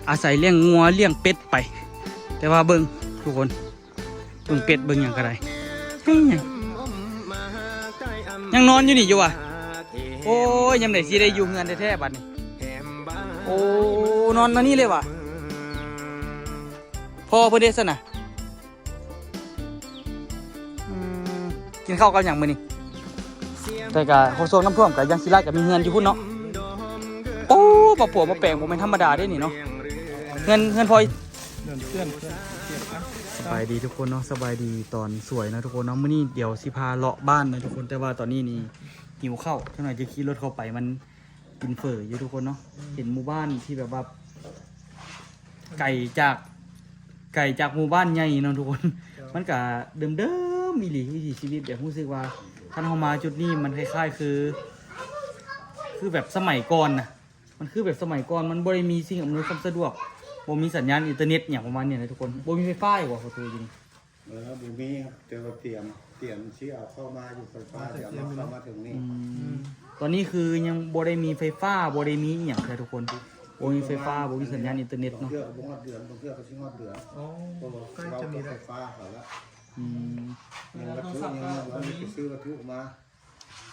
ອາໄສລ້ຽງງົວລ້ຽງເປັດໄປ. ແຕ່ວ່າເບິ່ງທຸກຄົນ ເບິ່ງເປັດເບິ່ງຫຍັງກໍໄດ້ ຍັງນອນຢູ່ນີ້ຢູ່ຫວາ? ໂອ້ຍ ຍາມໃດຊິໄດ້ຢູ່ເຮືອນແທ້ໆບັດນີ້. ໂອ້ ນອນແນວນີ້ເລີຍຫວາ? ພໍ່ເພິ່ນເດ້ຊັ້ນນະ? ອືມ ກິນເຂົ້າກັບຫຍັງມື້ນີ້? ແຕ່ກະໂຄສົກນ້ຳຖ້ວມກະຍັງຊິຫຼາຍ ກະມີເຮືອນຢູ່ພຸ້ນເນາະ. ໂອ້ ມາປົວມາແປງບໍ່ແມ່ນທຳມະດາເດ້ນີ້ເນາະ. ເຮືອນ ເຮືອນພໍ່ ສະບາຍດີທຸກຄົນເນາະ ສະບາຍດີຕອນສວຍເນາະທຸກຄົນເນາະ. ມື້ນີ້ດຽວຊິພາເລາະບ້ານເນາະທຸກຄົນ ແຕ່ວ່າຕອນນີ້ນີ້ຫິວເຂົ້າ ຈັກໜ່ອຍຈະຂີ່ລົດເຂົ້າໄປ ມັນກິນເຝີຢູ່ທຸກຄົນເນາະ. ເຫັນໝູ່ບ້ານທີ່ແບບວ່າ ໄກຈາກ ໄກຈາກໝູ່ບ້ານໃຫຍ່ເນາະທຸກຄົນ. ມັນກະເດີມໆອີ່ຫຼີ ວິຖີຊີວິດແບບຮູ້ສຶກວ່າ ຄັນເຮົາມາຈຸດນີ້ມັນຄ້າຍໆຄື ຄືແບບສະໄໝກ່ອນນະ. ມັນຄືແບບສະໄໝກ່ອນ ມັນບໍ່ໄດ້ມີສິ່ງອຳນວຍຄວາມສະດວກ ບໍ່ມີສັນຍານອິນເຕີເນັດຫຍັງປະມານນີ້ນະທຸກຄົນ. ບໍ່ມີໄຟຟ້າອີກບໍ່ ປະຕູຢູ່ນີ້? ເອີ ບໍ່ມີ ແຕ່ວ່າຕຽມ ຕຽມຊິເອົາເຂົ້າມາຢູ່ ໄຟຟ້າຊິເອົາເຂົ້າມາເຖິງນີ້. ອືມ ຕອນນີ້ຄືຍັງບໍ່ໄດ້ມີໄຟຟ້າ ບໍ່ໄດ້ມີອີ່ຫຍັງເທື່ອທຸກຄົນ. ບໍ່ມີໄຟຟ້າ ບໍ່ມີສັນຍານອິນເຕີເນັດເນາະ. ບາງເທື່ອກໍບໍ່ຮອດເດືອນ ບາງເທື່ອກໍຊິຮອດເດືອນ. ໂອ້ ເພາະວ່າ ໃກ້ຈະມີແລ້ວ ເວົ້າກັບໄຟຟ້າເຂົາລະ. ອືມ ຍັງວັດຖຸຍັງ ຍັງບໍ່ໄດ້ໄປຊື້ວັດຖຸມາ.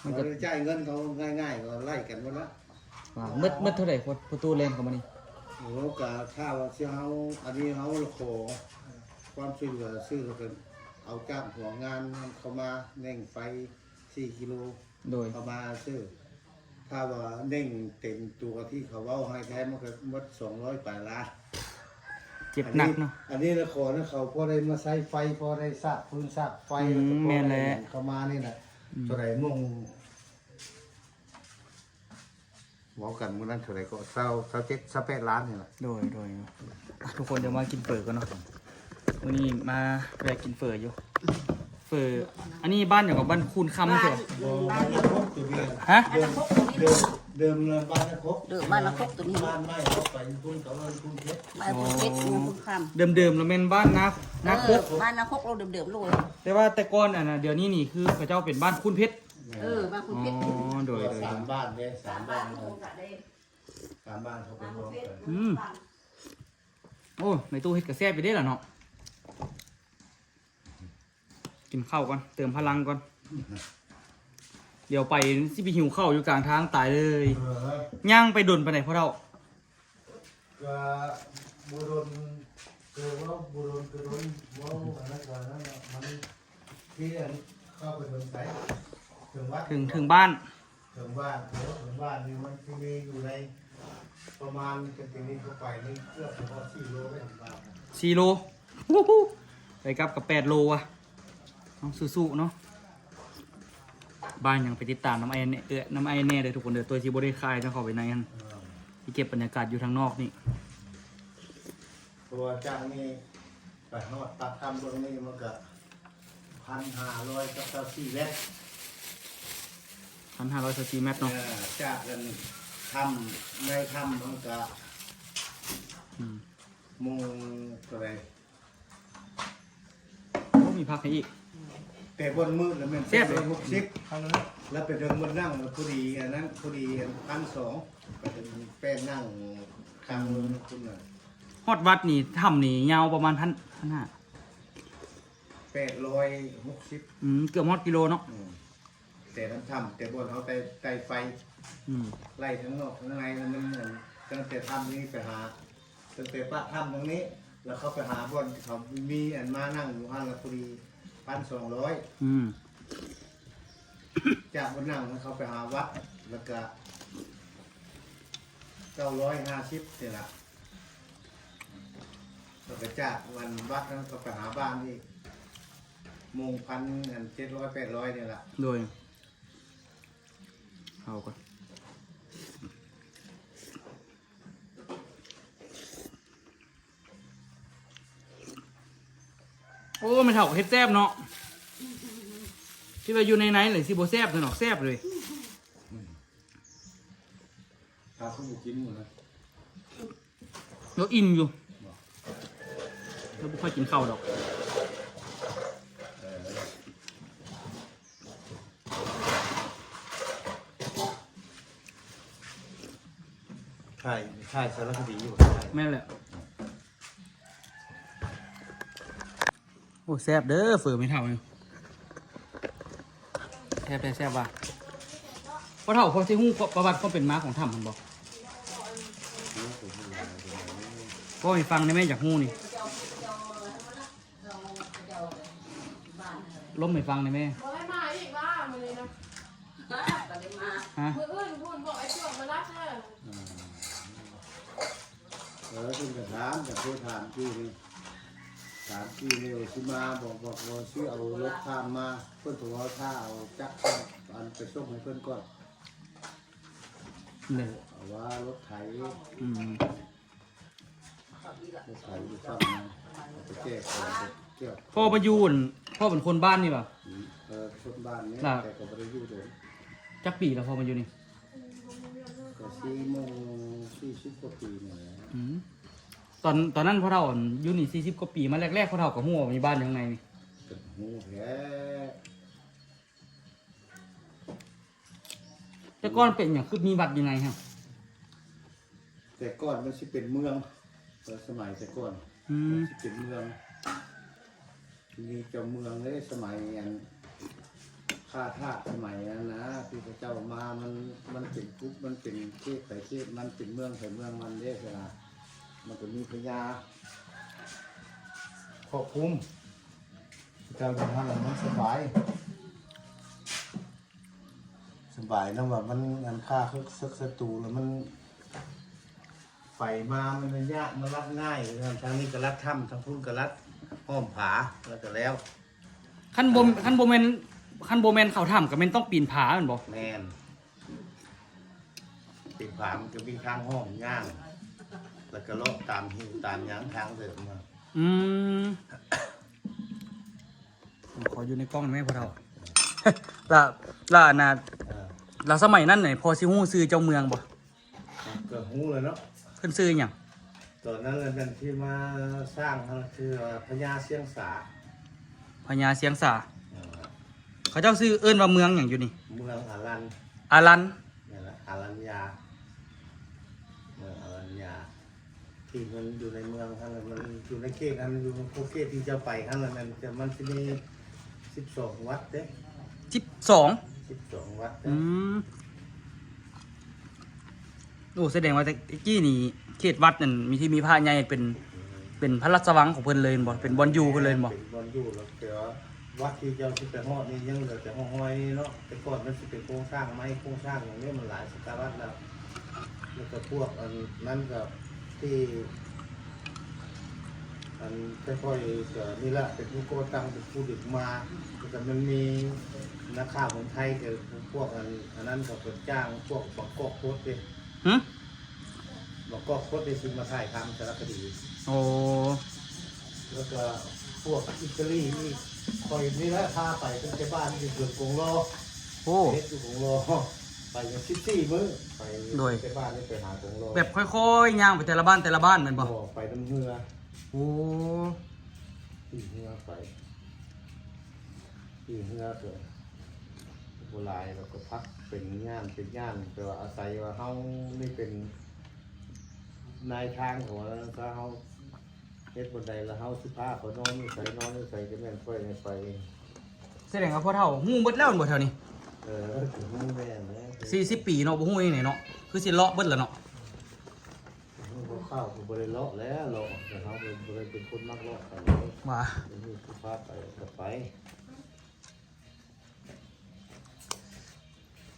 ມັນກໍ ບໍ່ໄດ້ຈ່າຍເງິນເຂົາງ່າຍໆ ກໍໄລ່ກັນໝົດລະ. ວ່າໝົດ ໝົດເທົ່າໃດ ປະຕູແລ່ນເຂົ້າມານີ້? ໂອ້ ກະຖ້າວ່າຊິເຮົາ ອັນນີ້ເຮົາລະຂໍຄວາມຊ່ວຍເຫຼືອ ຊື້ລະເພິ່ນເອົາຈ້າງຫົວງານເຂົ້າມາແໜ່ງໄຟສີ່ກິໂລ ໂດຍ ເຂົ້າມາຊື້. ຖ້າວ່າແໜ່ງເຕັມຕົວທີ່ເຂົາເວົ້າໃຫ້ແທ້ ມັນກໍໝົດສອງຮ້ອຍປາຍລ້ານ. ເຈັບໜັກເນາະ. ອັນນີ້ລະຂໍນຳເຂົາ ພໍໄດ້ມາໃຊ້ໄຟ ພໍໄດ້ສາກຟືນສາກໄຟ. ອືມ ແລ້ວກໍພໍໄດ້ ແມ່ນແຫຼະ ເຂົ້າມານີ້ນະ. ອືມ ເທົ່າໃດມົງ ເວົ້າກັນມື້ນັ້ນເທົ່າໃດກໍ ຊາວ ຊາວເຈັດ ຊາວແປດລ້ານນີ້ລະ. ໂດຍ ໂດຍ ອ່ະ ທຸກຄົນ ດຽວມາກິນເຝີກ່ອນເນາະ. ມື້ນີ້ມາແວະກິນເຝີຢູ່ ເຝີ ອັນນີ້ບ້ານຫຍັງກໍ ບ້ານຄູນຄຳ ບ້ານ ໃຊ່ບໍ່? ເອີ ບ້ານນາຄົກຕົວນີ້. ຮະ? ບ້ານນາຄົກຕົວນີ້ ເດີມ ເດີມລະບ້ານນາຄົກ ເດີມບ້ານນາຄົກຕົວນີ້ ບ້ານໃໝ່ເຮົາໄປພຸ້ນ ເຂົາເອີ້ນຄູນເພັດ ບ້ານຄູນເພັດ ເອີ ຄູນຄຳ. ເດີມໆລະແມ່ນບ້ານນາ ນາຄົກ ເອີ ບ້ານນາຄົກ ໂລເດີມໆໂລ. ແຕ່ວ່າແຕ່ກ່ອນ ອັນນ່າ ດຽວນີ້ນີ້ຄືເຂົາເຈົ້າເປັນບ້ານຄູນເພັດ. ເອີ ບ້ານຄູນເພັດ. ອໍ ໂດຍ ໂດຍ ສາມບ້ານເດ້ ສາມບ້ານ ສາມບ້ານເຂົາເປັນຮວມກັນ. ອືມ ໂອ້ ແມ່ຕູ້ເຮັດກະແຊບຢູ່ເດ້ລະເນາະ. ກິນເຂົ້າກ່ອນ ເຕີມພະລັງກ່ອນ ດຽວໄປຊິໄປຫິວເຂົ້າຢູ່ກາງທາງຕາຍເລີຍ. ເອີ ຍ່າງໄປດົນປານໃດພໍ່ເຖົ້າ? ກະບໍ່ດົນ ກະເວົ້າບໍ່ດົນ ກະດົນ ເວົ້າອັນນັ້ນກະນັ້ນແຫຼະ ມັນທີ່ອັນເຂົ້າໄປເຖິງໃສ ເຖິງວັດ ເຖິງ ເຖິງບ້ານ ເຖິງບ້ານ ເຖິງບ້ານນີ້ມັນຊິມີຢູ່ໃນປະມານ ເປັນຕີນີ້ເຂົ້າໄປນີ້ເກືອບຊິຮອດສີ່ໂລໄດ້ເຖິງບ້ານ. ສີ່ໂລ ໄປກັບກະແປດໂລວ່າ. ເອົາ ສູ້ໆເນາະ. ບ້ານຫຍັງ ໄປຕິດຕາມນຳອ້າຍແນ່ ເອີ ນຳອ້າຍແນ່ເດີທຸກຄົນເດີ ໂຕຊິບໍ່ໄດ້ຖ່າຍນຳເຂົ້າໄປໃນຫັ້ນ ຊິເກັບບັນຍາກາດຢູ່ທາງນອກນີ້. ເພາະວ່າຈາກນີ້ໄປຮອດປາກຖ້ຳເບື້ອງນີ້ມັນກະພັນຫ້າຮ້ອຍກັບຊາວສີ່ແມັດ ພັນຫ້າຮ້ອຍຊາວສີ່ແມັດເນາະ. ເອີ ຈາກອັນຖ້ຳ ໃນຖ້ຳມັນກະ ອືມ ໂມງເທົ່າໃດ? ໂອ້ ມີຜັກໃຫ້ອີກ. ແຕ່ບ່ອນມືດລະແມ່ນແປດຮ້ອຍຫົກສິບ ແລ້ວໄປເຖິງບ່ອນນັ່ງລະພໍດີ ອັນນັ້ນພໍດີ ອັນ ພັນສອງ ໄປເຖິງແປ້ນນັ່ງຂ້າງເມືອງພຸ້ນນະ. ຮອດວັດນີ້ ຖ້ຳນີ້ຍາວປະມານພັນ ພັນຫ້າ ແປດຮ້ອຍຫົກສິບ. ອືມ ເກືອບຮອດກິໂລເນາະ. ອືມ ແຕ່ນຳຖ້ຳ ແຕ່ບ່ອນເຮົາໄຕ່ ໄຕ່ໄຟ ອືມ ໄລ່ທາງນອກທາງໃນ ລະມັນ ອັນ ຕັ້ງແຕ່ຖ້ຳນີ້ໄປຫາ ຕັ້ງແຕ່ປາກຖ້ຳທາງນີ້ ລະເຂົ້າໄປຫາບ່ອນເຂົາມີອັນມານັ່ງຢູ່ຫັ້ນລະພໍດີ ພັນສອງຮ້ອຍ. ອືມ ຈາກບ່ອນນັ່ງເຂົ້າໄປຫາວັດ ລະກະເກົ້າຮ້ອຍຫ້າສິບນີ້ລະ. ລະກະຈາກວັດນັ້ນເຂົ້າໄປຫາບ້ານອີກ ໂມງພັນ ອັນ ເຈັດຮ້ອຍແປດຮ້ອຍນີ້ລະ. ໂດຍ ເອົາກ່ອນ. ໂອ້ ແມ່ເຖົ້າເຮັດແຊບເນາະ. ຄິດວ່າຢູ່ໃນໆເລີຍຊິບໍ່ແຊບ ຊັ້ນດອກ ແຊບເລີຍ. ຖ້າຄືບໍ່ກິນໝົດນະ ລາວອີ່ມຢູ່ ລາວບໍ່ຄ່ອຍກິນເຂົ້າດອກ. ຖ່າຍ ຖ່າຍສາລະຄະດີຢູ່ບໍ່? ແມ່ນແຫຼະ. ໂອ້ ແຊບເດີ ເຝີແມ່ເຖົ້ານີ້ ແຊບແທ້ແຊບວ່າ. ພໍ່ເຖົ້າພໍຊິຮູ້ປະຫວັດຄວາມເປັນມາຂອງຖ້ຳຫັ້ນບໍ່? ເວົ້າໃຫ້ຟັງແດ່ແມ່ ຢາກຮູ້ນີ້ ລົມໃຫ້ຟັງແດ່ແມ່. ບໍ່ໄດ້ມາອີກວ່າມື້ນີ້ນະ ບໍ່ໄດ້ມາ ຮະ ມື້ອື່ນພຸ້ນບອກໄອ້ຈວບມາຮັບເດີ. ເອີ ເພິ່ນກໍຖາມ ກໍໂທຖາມກີ້ນີ້ ຖາມກີ້ນີ້ວ່າຊິມາບໍ່ ບອກວ່າຊິເອົາລົດຂ້າມມາ ເພິ່ນກໍວ່າຖ້າເອົາຈັກ ອັນ ໄປສົ່ງໃຫ້ເພິ່ນກ່ອນ ເອົາວ່າລົດໄຖ ອືມ ລົດໄຖຢູ່ຝັ່ງນັ້ນ ເອົາໄປແຈກຂອງ ແຈກ ພໍ່ມາຢູ່ ພໍ່ເປັນຄົນບ້ານນີ້ບໍ່? ເອີ ຄົນບ້ານນີ້ ແຕ່ກໍບໍ່ໄດ້ຢູ່ດົນ. ຈັກປີແລ້ວພໍ່ມາຢູ່ນີ້? ກໍສີ່ໂມງ ສີ່ສິບກວ່າປີນີ້ແຫຼະ. ອືມ ຕອນ ຕອນນັ້ນພໍ່ເຖົ້າຢູ່ນີ້ສີ່ສິບກວ່າປີ ມາແລກໆ ພໍ່ເຖົ້າກໍຮູ້ວ່າມີບ້ານຢູ່ຂ້າງໃນນີ້? ກໍຮູ້ແທ້. ແຕ່ກ່ອນເປັນຫຍັງຄືມີວັດຢູ່ໃນຫັ້ນ? ແຕ່ກ່ອນມັນຊິເປັນເມືອງ ເອີ ສະໄໝແຕ່ກ່ອນ ອືມ ມັນຊິເປັນເມືອງ ມີເຈົ້າເມືອງເດ້ ສະໄໝອັນຂ້າທາດ ສະໄໝນັ້ນນະ ທີ່ເຂົາເຈົ້າມາ ມັນ ມັນເປັນກຸກ ມັນເປັນເຂດໃຜເຂດມັນ ເປັນເມືອງໃຜເມືອງມັນເດ້ ຊະນະ ມັນກໍມີພະຍາຄວບຄຸມ ເຈົ້າຢູ່ຫັ້ນລະມັນສະບາຍ ສະບາຍນຳວ່າມັນອັນຂ້າເສິກສັດຕູລະມັນ ໄຟມາມັນຍາກ ມັນລັດງ່າຍ ທາງນີ້ກໍລັດຖ້ຳ ທາງພຸ້ນກໍລັດອ້ອມຜາ ແລ້ວກໍແລ້ວ. ຄັນບໍ່ ຄັນບໍ່ແມ່ນ ຄັນບໍ່ແມ່ນເຂົ້າຖ້ຳກໍແມ່ນຕ້ອງປີນຜາແມ່ນບໍ່? ແມ່ນ ປີນຜາມັນກໍມີທາງຫ້ອມຍ່າງ ແລ້ວກໍເລາະຕາມຫິວຕາມຫຍັງທາງເດີນມາ. ອືມ ຂໍຢູ່ໃນກ້ອງແມ່ພໍ່ເຖົ້າ ລະ ລະອັນນ່າ ເອີ ລະສະໄໝນັ້ນນີ້ພໍຊິຮູ້ຊື່ເຈົ້າເມືອງບໍ່? ກໍຮູ້ແລ້ວເນາະ ເພິ່ນຊື່ຫຍັງ? ຕອນນັ້ນລະແມ່ນທີ່ມາສ້າງຫັ້ນຄືວ່າພະຍາຊຽງສາ ພະຍາຊຽງສາ ເອີ ເຂົາເຈົ້າຊື່ເອີ້ນວ່າເມືອງຫຍັງຢູ່ນີ້? ເມືອງອາລັນ ອາລັນ ນັ້ນລະ ອາລັນຍາ ເມືອງອາລັນຍາ. ທີ່ມັນຢູ່ໃນເມືອງຫັ້ນລະ ມັນຢູ່ໃນເຂດຫັ້ນ ຢູ່ຂອບເຂດທີ່ເຈົ້າໄປຫັ້ນລະ ແມ່ນ ມັນຊິມີສິບສອງວັດເດ້ ສິບສອງ ສິບສອງວັດເດ້. ອືມ ໂອ້ ສະແດງວ່າແຕ່ກີ້ນີ້ເຂດວັດນັ້ນມີ ທີ່ມີພະໃຫຍ່ເປັນ ເປັນພະລາຊະວັງຂອງເພິ່ນເລີຍແມ່ນບໍ່? ເປັນບ່ອນຢູ່ເພິ່ນເລີຍແມ່ນບໍ່? ເປັນບ່ອນຢູ່ ແລ້ວແຕ່ວ່າວັດທີ່ເຈົ້າຊິໄປຮອດນີ້ຍັງເຫຼືອແຕ່ຮ່ອງຮອຍນີ້ເນາະ ແຕ່ກ່ອນມັນຊິເປັນໂຄງສ້າງໄມ້ ໂຄງສ້າງຫຍັງນີ້ ມັນຫຼາຍສະຕະວັດແລ້ວ. ແລ້ວກໍພວກອັນນັ້ນກໍທີ່ອັນຄ່ອຍໆ ກໍນີ້ລະເປັນຜູ້ກໍ່ຕັ້ງ ເປັນຜູ້ດຶງມາ ແລ້ວກໍມັນມີນັກຂ່າວຂອງໄທ ກໍພວກອັນ ອັນນັ້ນກໍໄປຈ້າງພວກບາງກອກໂພສເດ້. ຫື? ບາງກອກໂພສໄດ້ຊິມາຖ່າຍທຳສາລະຄະດີ. ໂອ້ ແລ້ວກໍພວກອິດຕາລີນີ້ ຂ້ອຍນີ້ແຫຼະພາໄປຕັ້ງແຕ່ບ້ານຢູ່ເທິງກົງລໍ. ໂອ້ ເຮັດຢູ່ກົງລໍ ໄປຍັງສິບສີ່ມື້ ໄປ ໂດຍ ແຕ່ບ້ານນີ້ໄປຫາກົງລໍ ແບບຄ່ອຍໆຍ່າງໄປແຕ່ລະບ້ານແຕ່ລະບ້ານແມ່ນບໍ່? ບໍ່ ໄປນຳເຮືອ. ໂອ້ ຂີ່ເຮືອໄປ. ທີ່ເຮືອກໍບໍ່ຫຼາຍ ແລ້ວກໍພັກເປັນຍ່ານເປັນຍ່ານ ແຕ່ວ່າອາໄສວ່າເຮົານີ້ເປັນນາຍທາງຂອງເຂົາ ຖ້າເຮົາເຮັດບ່ອນໃດ ແລ້ວເຮົາຊິພາເຂົານອນຢູ່ໃສ ນອນຢູ່ໃສ ກໍແມ່ນຂ້ອຍໄປເອງ. ສະແດງວ່າພໍ່ເຖົ້າຮູ້ໝົດແລ້ວແມ່ນບໍ່ແຖວນີ້? ເອີ ກໍຮູ້ແນ່ແຫຼະ ສີ່ສິບປີເນາະ ບໍ່ຮູ້ຫຍັງເນາະ ຄືຊິເລາະເບິດແລ້ວເນາະ. ຮູ້ຄາວໆ ກໍບໍ່ໄດ້ເລາະແຫຼະ ເລາະ ແຕ່ເຮົາກໍບໍ່ໄດ້ເປັນຄົນມັກເລາະປານໃດ ວ່າ ເປັນຜູ້ພາໄປກໍໄປ.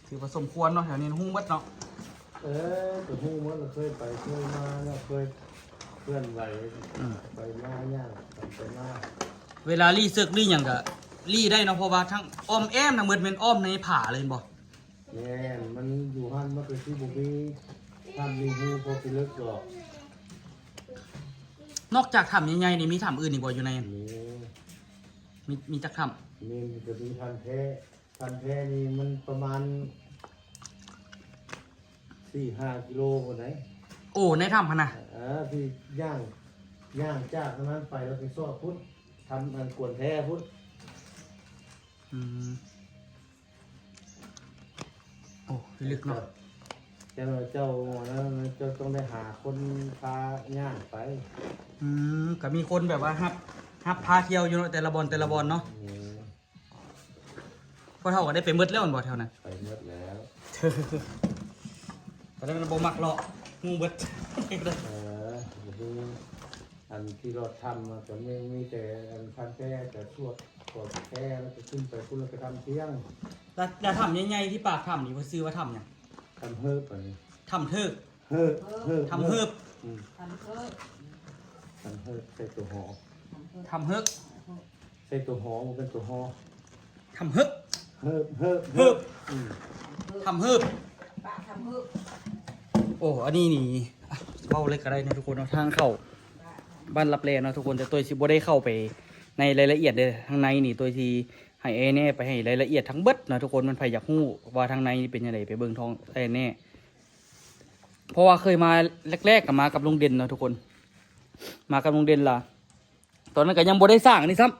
ຖືວ່າສົມຄວນເນາະ ແຖວນີ້ຮູ້ໝົດເນາະ. ເອີ ກໍຮູ້ໝົດ ເຄີຍໄປເຄີຍມາເນາະ ເຄີຍເຄື່ອນໄຫວ ອືມ ໄປມາ ຍ່າງໄປມາ. ເວລາລີ້ເສິກລີ້ຫຍັງກໍລີ້ໄດ້ເນາະ ເພາະວ່າທັງອ້ອມແອ້ມທັງໝົດແມ່ນອ້ອມໃນຜາເລີຍແມ່ນບໍ່? ແມ່ນ ມັນຢູ່ຫັ້ນມັນກໍຊິບໍ່ມີຖ້ຳມີຮູພໍຊິເລິກດອກ. ນອກຈາກຖ້ຳໃຫຍ່ໆນີ້ ມີຖ້ຳອື່ນອີກບໍ່ຢູ່ໃນ? ມີ ມີ ມີຈັກຖ້ຳ? ມີ ມັນກໍມີຖ້ຳແທ້ ຖ້ຳແທ້ນີ້ມັນປະມານສີ່ຫ້າກິໂລພຸ້ນໃດ໋. ໂອ້ ໃນຖ້ຳຫັ້ນນະ? ເອີ ທີ່ຍ່າງ ຍ່າງຈາກອັນນັ້ນໄປແລ້ວໄປຊອກພຸ້ນ ຖ້ຳອັນກວນແທ້ພຸ້ນ. ອືມ. ໂອ້ ລຶກເນາະ. ເຈົ້າ ເຈົ້າ ເຈົ້າ ເຈົ້າຕ້ອງໄດ້ຫາຄົນພາຍ່າງໄປ. ອືມ ກໍມີຄົນແບບວ່າຮັບ ຮັບພາທ່ຽວຢູ່ເນາະ ແຕ່ລະບ່ອນ ແຕ່ລະບ່ອນເນາະ. ອືມ ພໍ່ເຖົ້າກໍໄດ້ໄປໝົດແລ້ວແມ່ນບໍ່ແຖວນັ້ນ? ໄປໝົດແລ້ວ ຕອນນັ້ນບໍ່ມັກເລາະ ຮູ້ເບິດ. ເອີ ບໍ່ຮູ້ ອັນທີ່ລອດຖ້ຳມັນກໍມີ ມີແຕ່ອັນທ່ານແທ້ ແຕ່ສວດກໍແທ້ ແລ້ວກໍຂຶ້ນໄປພຸ້ນ ແລ້ວກໍທຳທ່ຽງ. ແລ້ວ ແລ້ວຖ້ຳໃຫຍ່ໆ ທີ່ປາກຖ້ຳນີ້ ເພິ່ນຊື່ວ່າຖ້ຳຫຍັງ? ຖ້ຳເຮີບ ອັນນີ້ ຖ້ຳເທີກ ເຮີບ ເຮີບ ຖ້ຳເຮີບ. ອືມ ຖ້ຳເຮີບ ຖ້ຳເຮີບ ໃສ່ຕົວຫໍ ຖ້ຳເຮີບ ໃສ່ຕົວຫໍ ບໍ່ແມ່ນຕົວຫໍ ຖ້ຳເຮີບ ເຮີບ ເຮີບ ເຮີບ ອືມ ຖ້ຳເຮີບ ປາກຖ້ຳເຮີບ. ໂອ້ ອັນນີ້ນີ້ ອ່ະ ເວົ້າເລີຍກໍໄດ້ເນາະທຸກຄົນເນາະ ທາງເຂົ້າບ້ານລັບແລເນາະທຸກຄົນ. ແຕ່ໂຕຍຊິບໍ່ໄດ້ເຂົ້າໄປໃນລາຍລະອຽດເດີ ທາງໃນນີ້ໂຕຍຊິໃຫ້ອ້າຍແນ່ໄປໃຫ້ລາຍລະອຽດທັງເບິດເນາະທຸກຄົນ. ມັນໃຜຢາກຮູ້ວ່າທາງໃນນີ້ເປັນຈັ່ງໃດ ໄປເບິ່ງທ້ອງອ້າຍແນ່. ເພາະວ່າເຄີຍມາແລກໆ ກໍມາກັບລຸງເດັ່ນເນາະທຸກຄົນ ມາກັບລຸງເດັ່ນລະ ຕອນນັ້ນກໍຍັງບໍ່ໄດ້ສ້າງອັນນີ້ຊ້ຳ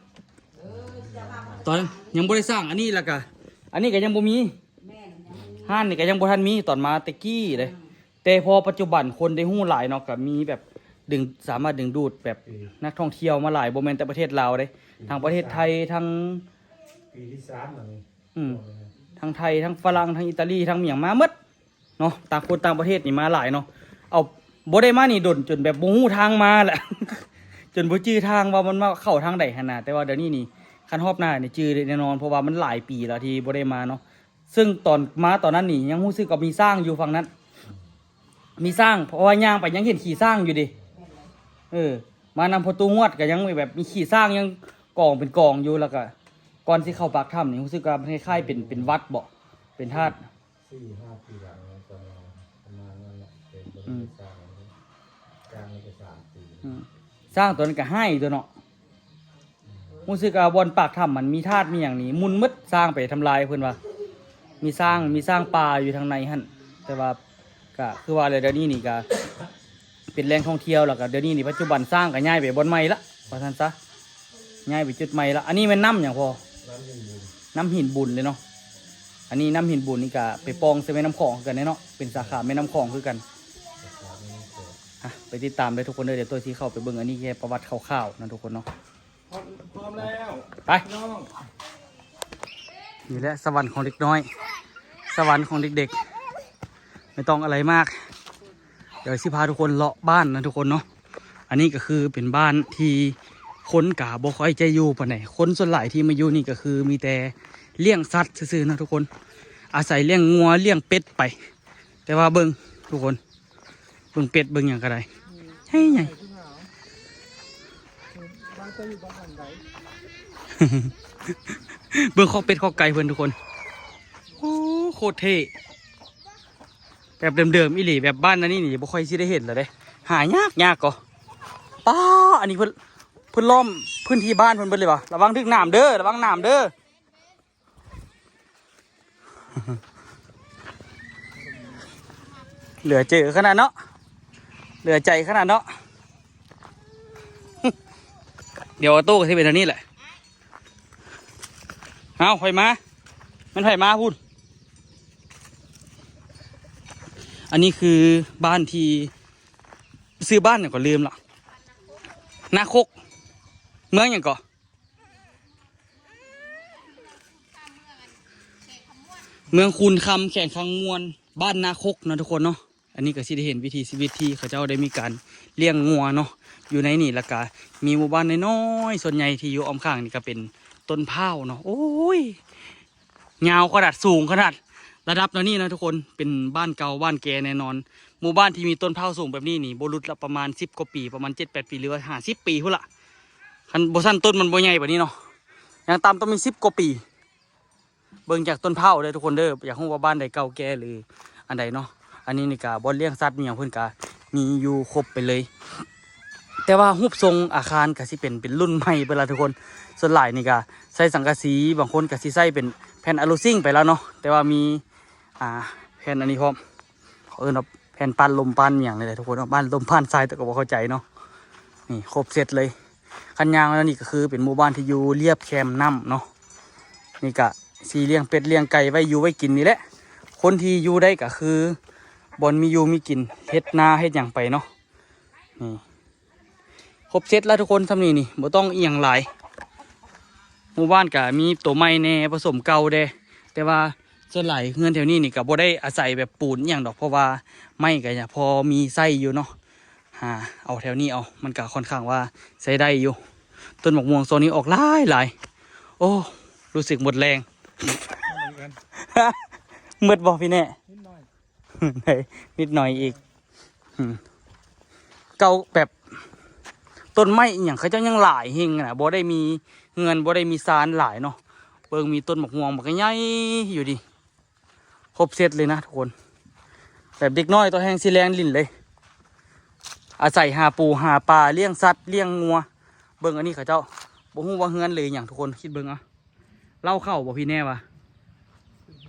ຕອນນັ້ນຍັງບໍ່ໄດ້ສ້າງອັນນີ້ ແລ້ວກໍອັນນີ້ກໍຍັງບໍ່ມີ ຮ້ານນີ້ກໍຍັງບໍ່ທັນມີ ຕອນມາແຕ່ກີ້ເດ້. ແຕ່ພໍປັດຈຸບັນຄົນໄດ້ຮູ້ຫຼາຍເນາະ ກໍມີແບບດຶງ ສາມາດດຶງດູດແບບນັກທ່ອງທ່ຽວມາຫຼາຍ ບໍ່ແມ່ນແຕ່ປະເທດລາວເດ້ ທັງປະເທດໄທ ທັງ ປີທີສາມແລ້ວນີ້ ອືມ ທັງໄທ ທັງຝຣັ່ງ ທັງອີຕາລີ ທັງຫຍັງມາໝົດເນາະ. ຕ່າງຄົນຕ່າງປະເທດນີ້ມາຫຼາຍເນາະ. ເອົາ ບໍ່ໄດ້ມານີ້ດົນ ຈົນແບບບໍ່ຮູ້ທາງມາແຫຼະ ຈົນບໍ່ຈື່ທາງວ່າມັນມາເຂົ້າທາງໃດຫັ້ນນະ. ແຕ່ວ່າດຽວນີ້ນີ້ ຄັນຮອບໜ້ານີ້ຈື່ໄດ້ແນ່ນອນ ເພາະວ່າມັນຫຼາຍປີແລ້ວທີ່ບໍ່ໄດ້ມາເນາະ. ເຊິ່ງຕອນມາຕອນນັ້ນນີ້ ຍັງຮູ້ສຶກວ່າມີຊ້າງຢູ່ຝັ່ງນັ້ນ ມີຊ້າງ ເພາະວ່າຍ່າງໄປຍັງເຫັນຂີ້ຊ້າງຢູ່ເດ. ເອີ ມານຳພໍ່ຕູ້ງວດກໍຍັງແບບມີຂີ້ຊ້າງຍັງກອງເປັນກອງຢູ່. ແລ້ວກໍກ່ອນຊິເຂົ້າປາກຖ້ຳນີ້ ຮູ້ສຶກວ່າມັນຄ້າຍໆເປັນ ເປັນວັດບໍ ເປັນທາດ ສີ່ຫ້າປີຫຼັງ ປະມານນັ້ນແຫຼະ ເປັນບໍລິເວນ ອືມ ສ້າງ ສ້າງໄດ້ສາມປີ ອືມ ຊ້າງຕົວນັ້ນກໍຮ້າຍຕົວເນາະ. ຮູ້ສຶກວ່າບ່ອນປາກຖ້ຳມັນມີທາດມີຫຍັງນີ້ ໝຸ່ນໝົດ ຊ້າງໄປທຳລາຍ ເພິ່ນວ່າມີຊ້າງ ມີຊ້າງປ່າຢູ່ທາງໃນຫັ້ນ. ແຕ່ວ່າກໍຄືວ່າແຫຼະ ດຽວນີ້ນີ້ກໍເປັນແຫຼ່ງທ່ອງທ່ຽວ ແລ້ວກໍດຽວນີ້ນີ້ປັດຈຸບັນຊ້າງກໍຍ້າຍໄປບ່ອນໃໝ່ລະ ວ່າຊັ້ນຊະ ຍ້າຍໄປຈຸດໃໝ່ລະ. ອັນນີ້ແມ່ນນ້ຳຫຍັງພໍ່? ນ້ຳຫີນບຸນ ນ້ຳຫີນບຸນເລີຍເນາະ. ອັນນີ້ນ້ຳຫີນບຸນນີ້ກໍໄປປ່ອງໃສ່ແມ່ນ້ຳຂອງຄືກັນເນາະ ເປັນສາຂາແມ່ນ້ຳຂອງຄືກັນ. ສາຂາແມ່ນ້ຳຂອງ ອ່ະ ໄປຕິດຕາມເດີທຸກຄົນເດີ. ດຽວໂຕຍຊິເຂົ້າໄປເບິ່ງ ອັນນີ້ແຄ່ປະຫວັດຄ່າວໆເນາະທຸກຄົນເນາະ. ພ້ອມ ພ້ອມແລ້ວ ໄປ ພີ່ນ້ອງ. ນີ້ແຫຼະສະຫວັນຂອງເດັກນ້ອຍ ສະຫວັນຂອງເດັກໆ ບໍ່ຕ້ອງອະໄລມາກ. ດຽວຊິພາທຸກຄົນເລາະບ້ານນະທຸກຄົນເນາະ. ອັນນີ້ກໍຄືເປັນບ້ານທີ່ຄົນກະບໍ່ຄ່ອຍຈະຢູ່ປານໃດ. ຄົນສ່ວນຫຼາຍທີ່ມາຢູ່ນີ້ກໍຄືມີແຕ່ລ້ຽງສັດຊື່ໆເນາະທຸກຄົນ ອາໄສລ້ຽງງົວລ້ຽງເປັດໄປ. ແຕ່ວ່າເບິ່ງທຸກຄົນ ເບິ່ງເປັດເບິ່ງຫຍັງກໍໄດ້ ໃຫຍ່ໃຫຍ່. ເບິ່ງຄອກເປັດຄອກໄກ່ເພິ່ນທຸກຄົນ ໂອ້ ໂຄດເທ່. ແບບເດີມໆອີ່ຫຼີ ແບບບ້ານອັນນີ້ນີ້ບໍ່ຄ່ອຍຊິໄດ້ເຫັນແລ້ວເດ້ ຫາຍາກໆກໍ. ປ້າ ອັນນີ້ເພິ່ນ ເພິ່ນລ້ອມພື້ນທີ່ບ້ານເພິ່ນເບິດເລີຍຫວາ? ລະວັງຖືກໜາມເດີ ລະວັງໜາມເດີ. ເຫຼືອເຈີຂະໜາດເນາະ ເຫຼືອໃຈຂະໜາດເນາະ. ດຽວອອໂຕ້ກໍຊິເປັນອັນນີ້ແຫຼະ. ເອົາ ໃຜມາ ແມ່ນໃຜມາພຸ້ນ. ອັນນີ້ຄືບ້ານທີ່ ຊື່ບ້ານຫຍັງກໍລືມລະ ນາຄົກ ເມືອງຫຍັງກໍ ເມືອງຄູນຄຳ ແຂວງຄຳມ່ວນ ບ້ານນາຄົກເນາະທຸກຄົນເນາະ. ອັນນີ້ກໍຊິໄດ້ເຫັນວິຖີຊີວິດທີ່ເຂົາເຈົ້າໄດ້ມີການລ້ຽງງົວເນາະ ຢູ່ໃນນີ້. ແລ້ວກະມີໝູ່ບ້ານນ້ອຍໆ ສ່ວນໃຫຍ່ທີ່ຢູ່ອ້ອມຂ້າງນີ້ກໍເປັນຕົ້ນພ້າວເນາະ. ໂອ້ຍ ຍາວຂະໜາດ ສູງຂະໜາດ ລະດັບແນວນີ້ນະທຸກຄົນ ເປັນບ້ານເກົ່າບ້ານແກ່ແນ່ນອນ. ໝູ່ບ້ານທີ່ມີຕົ້ນພ້າວສູງແບບນີ້ນີ້ ບໍ່ຫຼຸດລະປະມານສິບກວ່າປີ ປະມານເຈັດແປດປີ ຫຼືວ່າຫ້າສິບປີພຸ້ນລະ. ຄັນບໍ່ຊັ້ນຕົ້ນມັນບໍ່ໃຫຍ່ປານນີ້ເນາະ ຢ່າງຕ່ຳຕ້ອງມີສິບກວ່າປີ. ເບິ່ງຈາກຕົ້ນພ້າວເດີທຸກຄົນເດີ ຢາກຮູ້ວ່າບ້ານໃດເກົ່າແກ່ ຫຼື ອັນໃດເນາະ. ອັນນີ້ນີ້ກະບ່ອນລ້ຽງສັດມີຫຍັງເພິ່ນກະມີຢູ່ຄົບໄປເລີຍ. ແຕ່ວ່າຮູບຊົງອາຄານກະຊິເປັນ ເປັນລຸ້ນໃໝ່ເບິດລະທຸກຄົນ. ສ່ວນຫຼາຍນີ້ກະໃຊ້ສັງກະສີ ບາງຄົນກະຊິໃຊ້ເປັນແຜ່ນອາລູຊິງໄປແລ້ວເນາະ. ແຕ່ວ່າມີ ອ່າ ແຜ່ນອັນນີ້ພ້ອມ ເຂົາເອີ້ນວ່າແຜ່ນປ້ານລົມປ້ານຫຍັງນີ້ແຫຼະທຸກຄົນເນາະ ປ້ານລົມປ້ານຊາຍ ແຕ່ກໍບໍ່ເຂົ້າໃຈເນາະ. ນີ້ຄົບເຊັດເລີຍ. ຄັນຍ່າງມານີ້ກໍຄືເປັນໝູ່ບ້ານທີ່ຢູ່ລຽບແຄມນ້ຳເນາະ. ນີ້ກະຊິລ້ຽງເປັດລ້ຽງໄກ່ໄວ້ຢູ່ໄວ້ກິນນີ້ແຫຼະ. ຄົນທີ່ຢູ່ໄດ້ກໍຄືບ່ອນມີຢູ່ມີກິນ ເຮັດນາເຮັດຫຍັງໄປເນາະ. ນີ້ ຄົບເຊັດແລ້ວທຸກຄົນ ຊ່ຳນີ້ນີ້ ບໍ່ຕ້ອງອີ່ຫຍັງຫຼາຍ. ໝູ່ບ້ານກະມີໂຕໃໝ່ແດ່ ປະສົມເກົ່າແດ່ ແຕ່ວ່າສ່ວນຫຼາຍເຮືອນແຖວນີ້ນີ້ກະບໍ່ໄດ້ອາໄສແບບປູນອີ່ຫຍັງດອກ ເພາະວ່າໄມ້ກະຍັງພໍມີໃຊ້ຢູ່ເນາະ. ຫາເອົາແຖວນີ້ເອົາ ມັນກະຄ່ອນຂ້າງວ່າໃຊ້ໄດ້ຢູ່. ຕົ້ນໝາກມ່ວງໂຊນນີ້ອອກຫຼາຍໆ. ໂອ້ ຮູ້ສຶກໝົດແຮງ. ເໝືອນກັນ. ເໝິດບໍ່ພີ່ແນະ? ນິດໜ້ອຍ. ນິດໜ້ອຍອີກ. ອືມ ເກົ່າແບບ ຕົ້ນໄມ້ອີ່ຫຍັງເຂົາເຈົ້າຍັງຫຼາຍແຮງນະ ບໍ່ໄດ້ມີເຮືອນ ບໍ່ໄດ້ມີຊານຫຼາຍເນາະ. ເບິ່ງ ມີຕົ້ນໝາກມ່ວງບັກໃຫຍ່ຢູ່ນີ້ ຄົບເຊັດເລີຍນະທຸກຄົນ. ແບບເດັກນ້ອຍຕໍ່ແຮງຊິແລ່ນຫຼິ້ນເລີຍ ອາໄສຫາປູຫາປາ ລ້ຽງສັດ ລ້ຽງງົວ. ເບິ່ງອັນນີ້ເຂົາເຈົ້າ ບໍ່ຮູ້ວ່າເຮືອນຫຼືຫຍັງ ທຸກຄົນຄິດເບິ່ງເອົາ. ເລົ້າເຂົ້າບໍ່ພີ່ແນະວະ?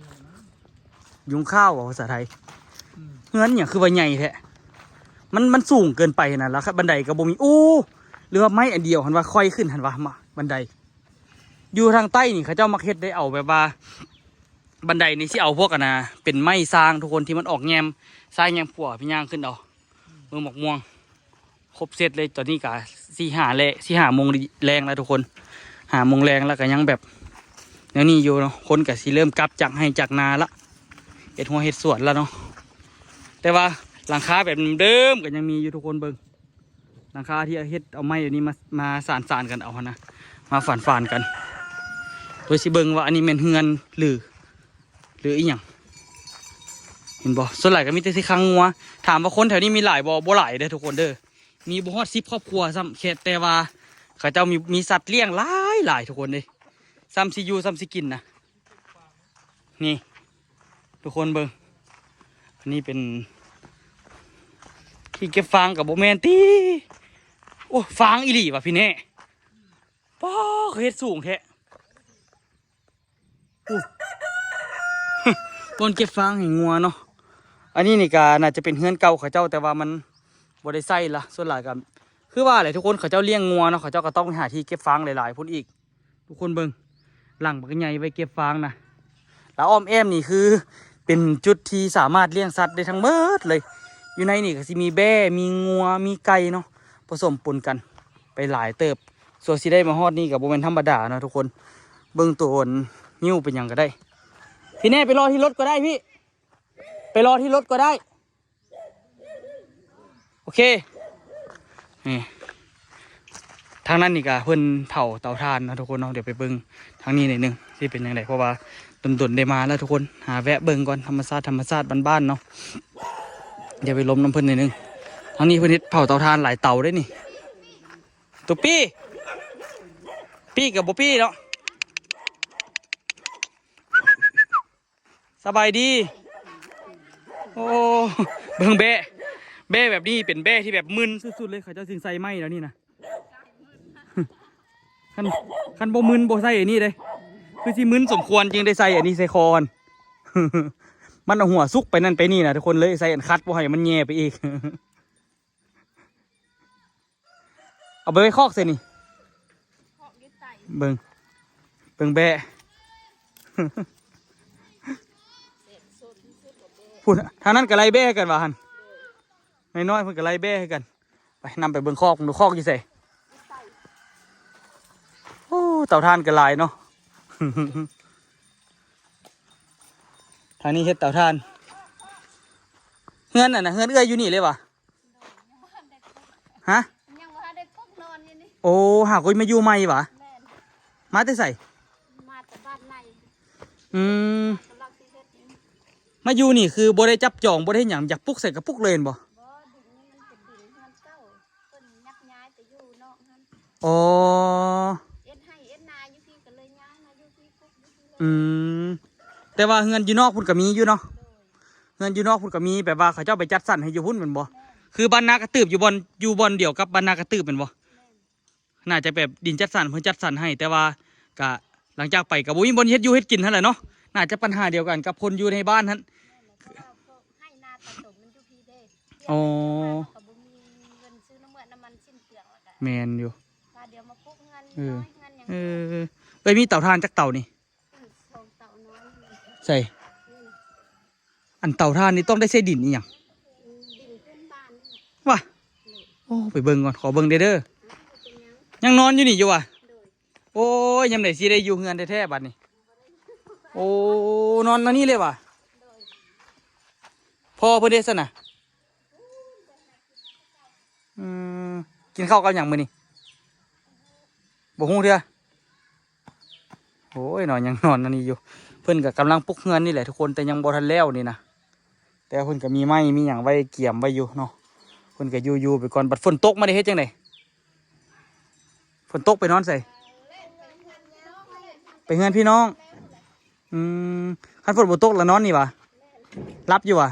ຍຸງຂ້າວບໍ່ພາສາໄທ? ອືມ ເຮືອນຫຍັງຄືວ່າໃຫຍ່ແທ້? ມັນ ມັນສູງເກີນໄປຫັ້ນນະ ແລ້ວບັນໄດກໍບໍ່ມີ. ໂອ້ ຫຼືວ່າໄມ້ອັນດຽວຫັ້ນວ່າ ຂ້ອຍຂຶ້ນຫັ້ນວ່າ ມາ ບັນໄດ. ຢູ່ທາງໃຕ້ນີ້ເຂົາເຈົ້າມັກເຮັດໄດ້ ເອົາແບບວ່າ ບັນໄດນີ້ຊິເອົາພວກອັນນະ ເປັນໄມ້ຊາງທຸກຄົນ ທີ່ມັນອອກແງ່ມຊ້າຍແງ່ມຂວາ ໄປຍ່າງຂຶ້ນເອົາ. ເບິ່ງໝາກມ່ວງ ຄົບເຊັດເລີຍ. ຕອນນີ້ກະສີ່ຫ້າແລະ ສີ່ຫ້າໂມງແລງແລ້ວທຸກຄົນ ຫ້າໂມງແລງແລ້ວກະຍັງແບບແນວນີ້ຢູ່ເນາະ. ຄົນກະຊິເລີ່ມກັບຈາກໄຮ່ຈາກນາລະ ເຮັດຮົ້ວເຮັດສວນລະເນາະ. ແຕ່ວ່າຫຼັງຄາແບບເດີມກະຍັງມີຢູ່ທຸກຄົນ. ເບິ່ງ ຫຼັງຄາທີ່ເຮັດເອົາໄມ້ອັນນີ້ມາ ມາສານໆກັນເອົາຫັ້ນນະ ມາຝານໆກັນ. ໂດຍຊິເບິ່ງວ່າອັນນີ້ແມ່ນເຮືອນ ຫຼື ຫຼືອີ່ຫຍັງ ເຫັນບໍ່? ສ່ວນຫຼາຍກໍມີແຕ່ຊິຂັງງົວ. ຖາມວ່າຄົນແຖວນີ້ມີຫຼາຍບໍ່? ບໍ່ຫຼາຍເດີທຸກຄົນເດີ ມີບໍ່ຮອດສິບຄອບຄົວຊ້ຳ. ແຄ່ແຕ່ວ່າເຂົາເຈົ້າມີ ມີສັດລ້ຽງຫຼາຍໆ ທຸກຄົນເດ້ ຊ້ຳຊິຢູ່ຊ້ຳຊິກິນນະ. ນີ້ທຸກຄົນເບິ່ງ ອັນນີ້ເປັນທີ່ເກັບຟາງກໍບໍ່ແມ່ນຕິ. ໂອ້ ຟາງອີ່ຫຼີວ່າພີ່ແນະ. ປ້າ ຄືເຮັດສູງແທ້. ໂອ້ ບ່ອນເກັບຟາງໃຫ້ງົວເນາະ. ອັນນີ້ນີ້ກໍໜ້າຈະເປັນເຮືອນເກົ່າເຂົາເຈົ້າ ແຕ່ວ່າມັນບໍ່ໄດ້ໃຊ້ລະ. ສ່ວນຫຼາຍກໍຄືວ່າແຫຼະທຸກຄົນ ເຂົາເຈົ້າລ້ຽງງົວເນາະ ເຂົາເຈົ້າກໍຕ້ອງໄປຫາທີ່ເກັບຟາງຫຼາຍໆພຸ້ນອີກ. ທຸກຄົນເບິ່ງ ຫຼັງບັກໃຫຍ່ໄວ້ເກັບຟາງນະ. ແລ້ວອ້ອມແອ້ມນີ້ຄືເປັນຈຸດທີ່ສາມາດລ້ຽງສັດໄດ້ທັງໝົດເລີຍ. ຢູ່ໃນນີ້ກໍຊິມີແບ້ ມີງົວ ມີໄກ່ເນາະ ປະສົມປົນກັນໄປຫຼາຍເຕີບ. ສ່ວນຊິໄດ້ມາຮອດນີ້ກໍບໍ່ແມ່ນທຳມະດາເນາະທຸກຄົນ. ເບິ່ງໂຕນຫິ້ວເປັນຫຍັງກໍໄດ້. ພີ່ແນະ ໄປລໍທີ່ລົດກໍໄດ້ພີ່ ໄປລໍທີ່ລົດກໍໄດ້. ໂອເຄ ນີ້ ທາງນັ້ນນີ້ກະເພິ່ນເຜົາເຕົາຖ່ານເນາະທຸກຄົນເນາະ. ດຽວໄປເບິ່ງທາງນີ້ໜ້ອຍໜຶ່ງ ຊິເປັນຈັ່ງໃດ ເພາະວ່າດົນໆໄດ້ມາແລ້ວທຸກຄົນ. ຫາແວະເບິ່ງກ່ອນ ທຳມະຊາດ ທຳມະຊາດບ້ານໆເນາະ. ດຽວໄປລົມນຳເພິ່ນໜ້ອຍໜຶ່ງ. ທາງນີ້ເພິ່ນເຮັດເຜົາເຕົາຖ່ານຫຼາຍເຕົາເດ້ນີ້. ຕຸປີ ປີກະບໍ່ປີເນາະ. ສະບາຍດີ. ໂອ້ ເບິ່ງແບ້ ແບ້ແບບນີ້ເປັນແບ້ທີ່ແບບມຶນສຸດໆເລີຍ. ເຂົາເຈົ້າຈຶ່ງໃສ່ໄມ້ແນວນີ້ນະ. ຄັນ ຄັນບໍ່ມຶນບໍ່ໃສ່ອັນນີ້ເດ້ ຄືຊິມຶນສົມຄວນຈຶ່ງໄດ້ໃສ່ອັນນີ້ໃສ່ຄໍຫັ້ນ. ມັນເອົາຫົວສຸກໄປນັ້ນໄປນີ້ນະທຸກຄົນ ເລີຍໃສ່ອັນຄັດບໍ່ໃຫ້ມັນແຍ່ໄປອີກ. ເອົາໄປໄວ້ຄອກໃສ່ນີ້ ເບິ່ງ ເບິ່ງແບ້ ພຸ້ນ ທາງນັ້ນກໍໄລ່ແບ້ຄືກັນວ່າຫັ້ນ ນ້ອຍໆເພິ່ນກໍໄລ່ແບ້ຄືກັນ. ໄປ ນຳໄປເບິ່ງຄອກ ເບິ່ງດູຄອກຢູ່ໃສ. ໂອ້ ເຕົາຖ່ານກໍຫຼາຍເນາະ. ທາງນີ້ເຮັດເຕົາຖ່ານ. ເຮືອນນັ້ນນະ ເຮືອນເອື້ອຍຢູ່ນີ້ເລີຍຫວາ? ຮະ? ຍັງບໍ່ທັນໄດ້ປຸກນອນຢູ່ນີ້. ໂອ້ ຫາກໍມາຢູ່ໃໝ່ຫວາ? ແມ່ນ. ມາແຕ່ໃສ? ມາແຕ່ບ້ານໃໝ່. ອືມ. ກຳລັງຊິເຮັດຢູ່. ມາຢູ່ນີ້ຄືບໍ່ໄດ້ຈັບຈອງ ບໍ່ໄດ້ເຮັດຫຍັງ ຢາກປຸກໃສກໍປຸກເລີຍແມ່ນບໍ່? ບໍ່ ດິນນີ້ມັນເປັນດິນເຮືອນເກົ່າ ເພິ່ນຍັກຍ້າຍໄປຢູ່ນອກຫັ້ນ. ອໍ ເຮັດໄຮ່ເຮັດນາຢູ່ພີ້ ກໍເລີຍຍ້າຍມາຢູ່ພີ້ ປຸກຢູ່ພີ້ເລີຍ. ອືມ. ແຕ່ວ່າເຮືອນຢູ່ນອກພຸ້ນກໍມີຢູ່ເນາະ? ໂດຍ. ເຮືອນຢູ່ນອກພຸ້ນກໍມີ ແບບວ່າເຂົາເຈົ້າໄປຈັດສັນໃຫ້ຢູ່ພຸ້ນແມ່ນບໍ່? ແມ່ນ. ຄືບ້ານນາກະຕືບ ຢູ່ບ່ອນ ຢູ່ບ່ອນດຽວກັບບ້ານນາກະຕືບແມ່ນບໍ່? ແມ່ນ. ໜ້າຈະແບບດິນຈັດສັນ ເພິ່ນຈັດສັນໃຫ້ ແຕ່ວ່າກະຫຼັງຈາກໄປກະບໍ່ມີບ່ອນເຮັດຢູ່ເຮັດກິນຫັ້ນແຫຼະເນາະ. ໜ້າຈະບັນຫາດຽວກັນກັບຄົນຢູ່ໃນບ້ານຫັ້ນ. ແມ່ນແຫຼະ ເພາະວ່າພວກໄຮ່ນາຕາຕົນມັນຢູ່ພີ້ເດ້. ອໍ ເຮົາກໍບໍ່ມີເງິນຊື້ນ້ຳມັນ ນ້ຳມັນສິ້ນເປືອງ ແລ້ວກະ ແມ່ນຢູ່ ວ່າດຽວມາປຸກເຮືອນ ເອີ ນ້ອຍເຮືອນຫຍັງ. ເອີ ເອີຍ ມີເຕົາຖ່ານຈັກເຕົານີ້? ອືມ ສອງເຕົານ້ອຍນີ້. ໃສ? ນີ້. ອັນເຕົາຖ່ານນີ້ຕ້ອງໄດ້ໃສ່ດິນອີຫຍັງ? ອືມ ດິນພື້ນບ້ານນີ້. ຫວາ? ໂອ້ ໄປເບິ່ງກ່ອນ ຂໍເບິ່ງແດ່ເດີ. ຍັງນອນຢູ່ນີ້ຢູ່ຫວາ? ໂອ້ຍ ຍາມໃດຊິໄດ້ຢູ່ເຮືອນແທ້ໆບັດນີ້. ໂອ້ ນອນອັນນີ້ເລີຍຫວາ? ພໍ່ເພິ່ນເດ້ຊັ້ນນະ? ອືມ ກິນເຂົ້າກັບຫຍັງມື້ນີ້? ບໍ່ຮູ້ເທື່ອ. ໂອ້ຍເນາະ ຍັງນອນອັນນີ້ຢູ່. ເພິ່ນກໍກຳລັງປຸກເຮືອນນີ້ແຫຼະທຸກຄົນ ແຕ່ຍັງບໍ່ທັນແລ້ວນີ້ນະ. ແຕ່ວ່າເພິ່ນກໍມີໄມ້ມີຫຍັງໄວ້ກຽມໄວ້ຢູ່ເນາະ. ເພິ່ນກໍຢູ່ໆໄປກ່ອນ. ບັດຝົນຕົກມາໄດ້ເຮັດຈັ່ງໃດ? ຝົນຕົກໄປນອນໃສ? ໄປເຮືອນພີ່ນ້ອງ. ອືມ ຄັນຝົນບໍ່ຕົກລະນອນນີ້ຫວາ? ຫຼັບຢູ່ຫວາ?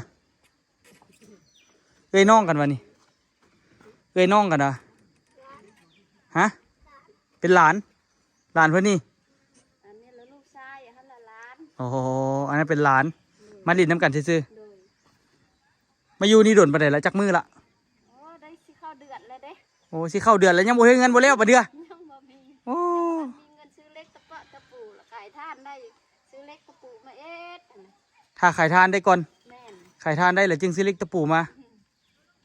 ເອື້ອຍນ້ອງກັນຫວານີ້? ເອື້ອຍນ້ອງກັນຫວາ? ຮະ? ເປັນຫຼານ? ຫຼານເພິ່ນນີ້? ອັນນີ້ລະລູກຊາຍ ອັນນັ້ນລະຫຼານ. ອໍ ອັນນັ້ນເປັນຫຼານ. ໂດຍ ມາຫຼິ້ນນຳກັນຊື່ໆ. ໂດຍ ມາຢູ່ນີ້ດົນປານໃດລະ? ຈັກມື້ລະ? ໂອ້ ໄດ້ຊິເຂົ້າເດືອນແລ້ວເດ້. ໂອ້ ຊິເຂົ້າເດືອນແລ້ວ ຍັງບໍ່ເຮັດເຮືອນບໍ່ແລ້ວບາດເທື່ອ? ຍັງບໍ່ມີ. ໂອ້ ຍັງບໍ່ທັນມີເງິນຊື້ເຫຼັກຕະປະຕະປູ ລະຂາຍຖ່ານໄດ້ ຊື້ເຫຼັກຕະປູມາເຮັດ. ຖ້າຂາຍຖ່ານໄດ້ກ່ອນ. ແມ່ນ ຂາຍຖ່ານໄດ້ແລ້ວຈຶ່ງຊື້ເຫຼັກຕະປູມາ. ອືມ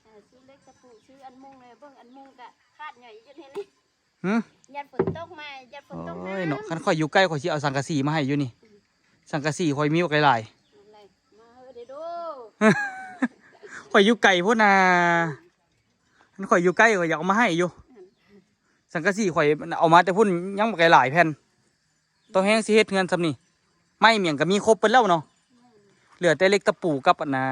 ເອີ ຊື້ເຫຼັກຕະປູ ຊື້ອັນມຸງແດ່ ເບິ່ງອັນມຸງກະຂາດຫຍ່ອຍຢູ່ນີ້. ຫື? ຢ້ານຝົນຕົກມາ ຢ້ານຝົນຕົກມາ. ໂອ້ຍເນາະ ຄັນຂ້ອຍຢູ່ໃກ້ ຂ້ອຍຊິເອົາສັງກະສີມາໃຫ້ຢູ່ນີ້. ອືມ ສັງກະສີຂ້ອຍມີບັກຫຼາຍໆ. ນັ້ນແຫຼະ ມາເຮີເດໂດ. ຂ້ອຍຢູ່ໄກພຸ້ນນະ. ຄັນຂ້ອຍຢູ່ໃກ້ ຂ້ອຍຢາກເອົາມາໃຫ້ຢູ່. ອືມ ສັງກະສີຂ້ອຍເອົາມາແຕ່ພຸ້ນ ຍັງບັກຫຼາຍໆແຜ່ນ. ຕໍ່ແຮງຊິເຮັດເຮືອນຊ່ຳນີ້ ໄມ້ໝຽງກໍມີຄົບເບິດແລ້ວເນາະ. ແມ່ນ ເຫຼືອແຕ່ເຫຼັກຕະປູກັບອັນນ່າ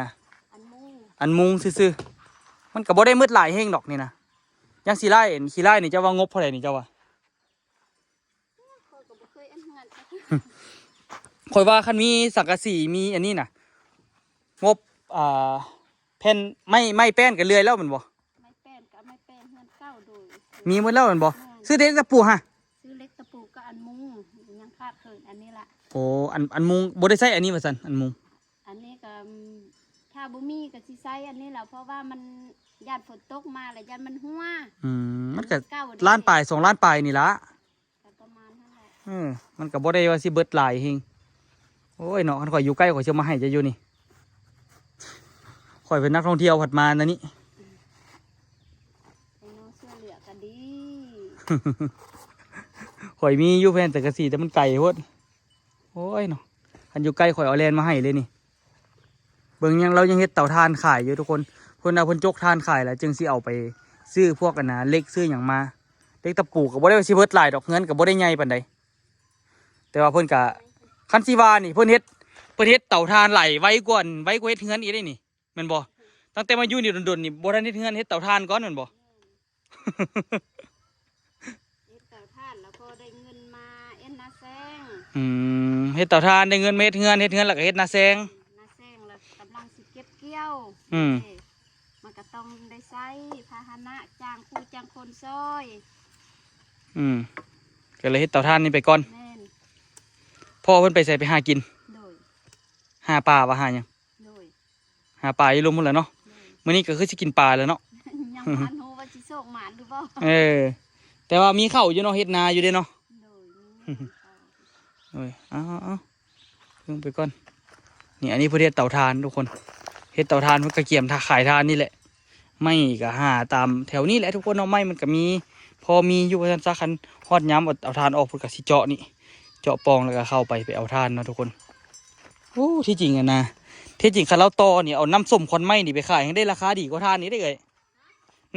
ອັນມຸງ ອັນມຸງຊື່ໆ. ມັນກໍບໍ່ໄດ້ໝົດຫຼາຍແຮງດອກນີ້ນະ. ຢ່າງສີລາຍ ອັນຂີ້ລາຍນີ້ ເຈົ້າວ່າງົບເທົ່າໃດນີ້ ເຈົ້າວ່າ? ຂ້ອຍກໍບໍ່ເຄີຍອັນເຮືອນ ຂ້ອຍວ່າຄັນມີສັງກະສີ ມີອັນນີ້ນະ ງົບ ອ່າ ແຜ່ນໄມ້ ໄມ້ແປ້ນກໍເລື່ອຍແລ້ວແມ່ນບໍ່? ໄມ້ແປ້ນກໍເອົາໄມ້ແປ້ນເຮືອນເກົ່າ. ໂດຍ ມີໝົດແລ້ວແມ່ນບໍ່? ແມ່ນ ຊື້ແຕ່ເຫຼັກຕະປູຫະ? ຊື້ເຫຼັກຕະປູກັບອັນມຸງ ຍັງຂາດເຂີນອັນນີ້ລະ. ໂອ້ ອັນ ອັນມຸງບໍ່ໄດ້ໃຊ້ອັນນີ້ວ່າຊັ້ນ ອັນມຸງ. ອັນນີ້ກໍ ອືມ ຖ້າບໍ່ມີກໍຊິໃຊ້ອັນນີ້ລະ ເພາະວ່າມັນຢ້ານຝົນຕົກມາລະຢ້ານມັນຮົ່ວ. ອືມ ມັນກໍ ເກົ່າເດ້ ລ້ານປາຍ ສອງລ້ານປາຍນີ້ລະ. ກໍປະມານນັ້ນແຫຼະ. ເອີ ມັນກໍບໍ່ໄດ້ວ່າຊິເບິດຫຼາຍແຮງ. ໂອ້ຍເນາະ ຄັນຂ້ອຍຢູ່ໃກ້ ຂ້ອຍຊິເອົາມາໃຫ້ເຈົ້າຢູ່ນີ້. ຂ້ອຍເປັນນັກທ່ອງທ່ຽວ ພັດມາອັນນີ້. ໄອ້ນ້ອງຊ່ວຍເຫຼືອກໍດີ. ຂ້ອຍມີຢູ່ແຜ່ນສັງກະສີ ແຕ່ມັນໄກໂພດ. ໂອ້ຍເນາະ ຄັນຢູ່ໃກ້ ຂ້ອຍເອົາແລ່ນມາໃຫ້ເລີຍນີ້. ເບິ່ງ ຍັງ ລາວຍັງເຮັດເຕົາຖ່ານຂາຍຢູ່ທຸກຄົນ. ເພິ່ນວ່າເພິ່ນຈົກຖ່ານຂາຍແລ້ວ ຈຶ່ງຊິເອົາໄປຊື້ພວກອັນນ່າ ເຫຼັກຊື້ຫຍັງມາ. ເຫຼັກຕະປູກໍບໍ່ໄດ້ວ່າຊິເບິດຫຼາຍດອກ ເຮືອນກໍບໍ່ໄດ້ໃຫຍ່ປານໃດ. ແຕ່ວ່າເພິ່ນກະ ຄັນຊິວ່ານີ້ ເພິ່ນເຮັດ ເພິ່ນເຮັດເຕົາຖ່ານຫຼາຍ ໄວກວ່າ ໄວກວ່າເຮັດເຮືອນອີກເດ້ນີ້ ແມ່ນບໍ່? ຕັ້ງແຕ່ມາຢູ່ນີ້ດົນໆນີ້ ບໍ່ທັນເຮັດເຮືອນ ເຮັດເຕົາຖ່ານກ່ອນແມ່ນບໍ່? ເຮັດເຕົາຖ່ານແລ້ວພໍໄດ້ເງິນມາເຮັດນາແຊງ. ອືມ ເຮັດເຕົາຖ່ານໄດ້ເງິນມາເຮັດເຮືອນ ເຮັດເຮືອນແລ້ວກໍເຮັດນາແຊງ. ນາແຊງແລ້ວກຳລັງຊິເກັບກ່ຽວ. ອືມ ເອີ ມັນກໍຕ້ອງໄດ້ໃຊ້ພາຫະນະ ຈ້າງຄູ່ຈ້າງຄົນຊ່ອຍ. ອືມ ກໍເລີຍເຮັດເຕົາຖ່ານນີ້ໄປກ່ອນ. ແມ່ນ ພໍ່ເພິ່ນໄປໃສ? ໄປຫາກິນ. ໂດຍ ຫາປາວ່າຫາຫຍັງ? ໂດຍ ຫາປາຢູ່ລຸ່ມພຸ້ນແຫຼະເນາະ. ແມ່ນ ມື້ນີ້ກໍຄືຊິກິນປາແຫຼະເນາະ. ຍັງບໍ່ທັນຮູ້ວ່າຊິໂຊກໝານຫຼືບໍ່. ເອີ ແຕ່ວ່າມີເຂົ້າຢູ່ເນາະ ເຮັດນາຢູ່ເດ້ເນາະ. ໂດຍ ມີເຂົ້າ. ໂດຍ ເອົາໆໆ ເບິ່ງໄປກ່ອນ. ນີ້ ອັນນີ້ເພິ່ນເຮັດເຕົາຖ່ານທຸກຄົນ ເຮັດເຕົາຖ່ານ ເພິ່ນກໍກຽມຖ້າຂາຍຖ່ານນີ້ແຫຼະ. ໄມ້ກໍຫາຕາມແຖວນີ້ແຫຼະທຸກຄົນເນາະ ໄມ້ມັນກໍມີ ພໍມີຢູ່ວ່າຊັ້ນຊະ. ຄັນຮອດຍາມເອົາ ເອົາຖ່ານອອກ ເພິ່ນກໍຊິເຈາະນີ້ ເຈາະປ່ອງແລ້ວກໍເຂົ້າໄປ ໄປເອົາຖ່ານເນາະທຸກຄົນ. ໂອ້ ທີ່ຈິງຫັ້ນນະ ທີ່ຈິງຄັນລາວຕໍ່ນີ້ ເອົານ້ຳສົ້ມຄວັນໄມ້ນີ້ໄປຂາຍ ຍັງໄດ້ລາຄາດີກວ່າຖ່ານນີ້ເດ້ເອື້ອຍ.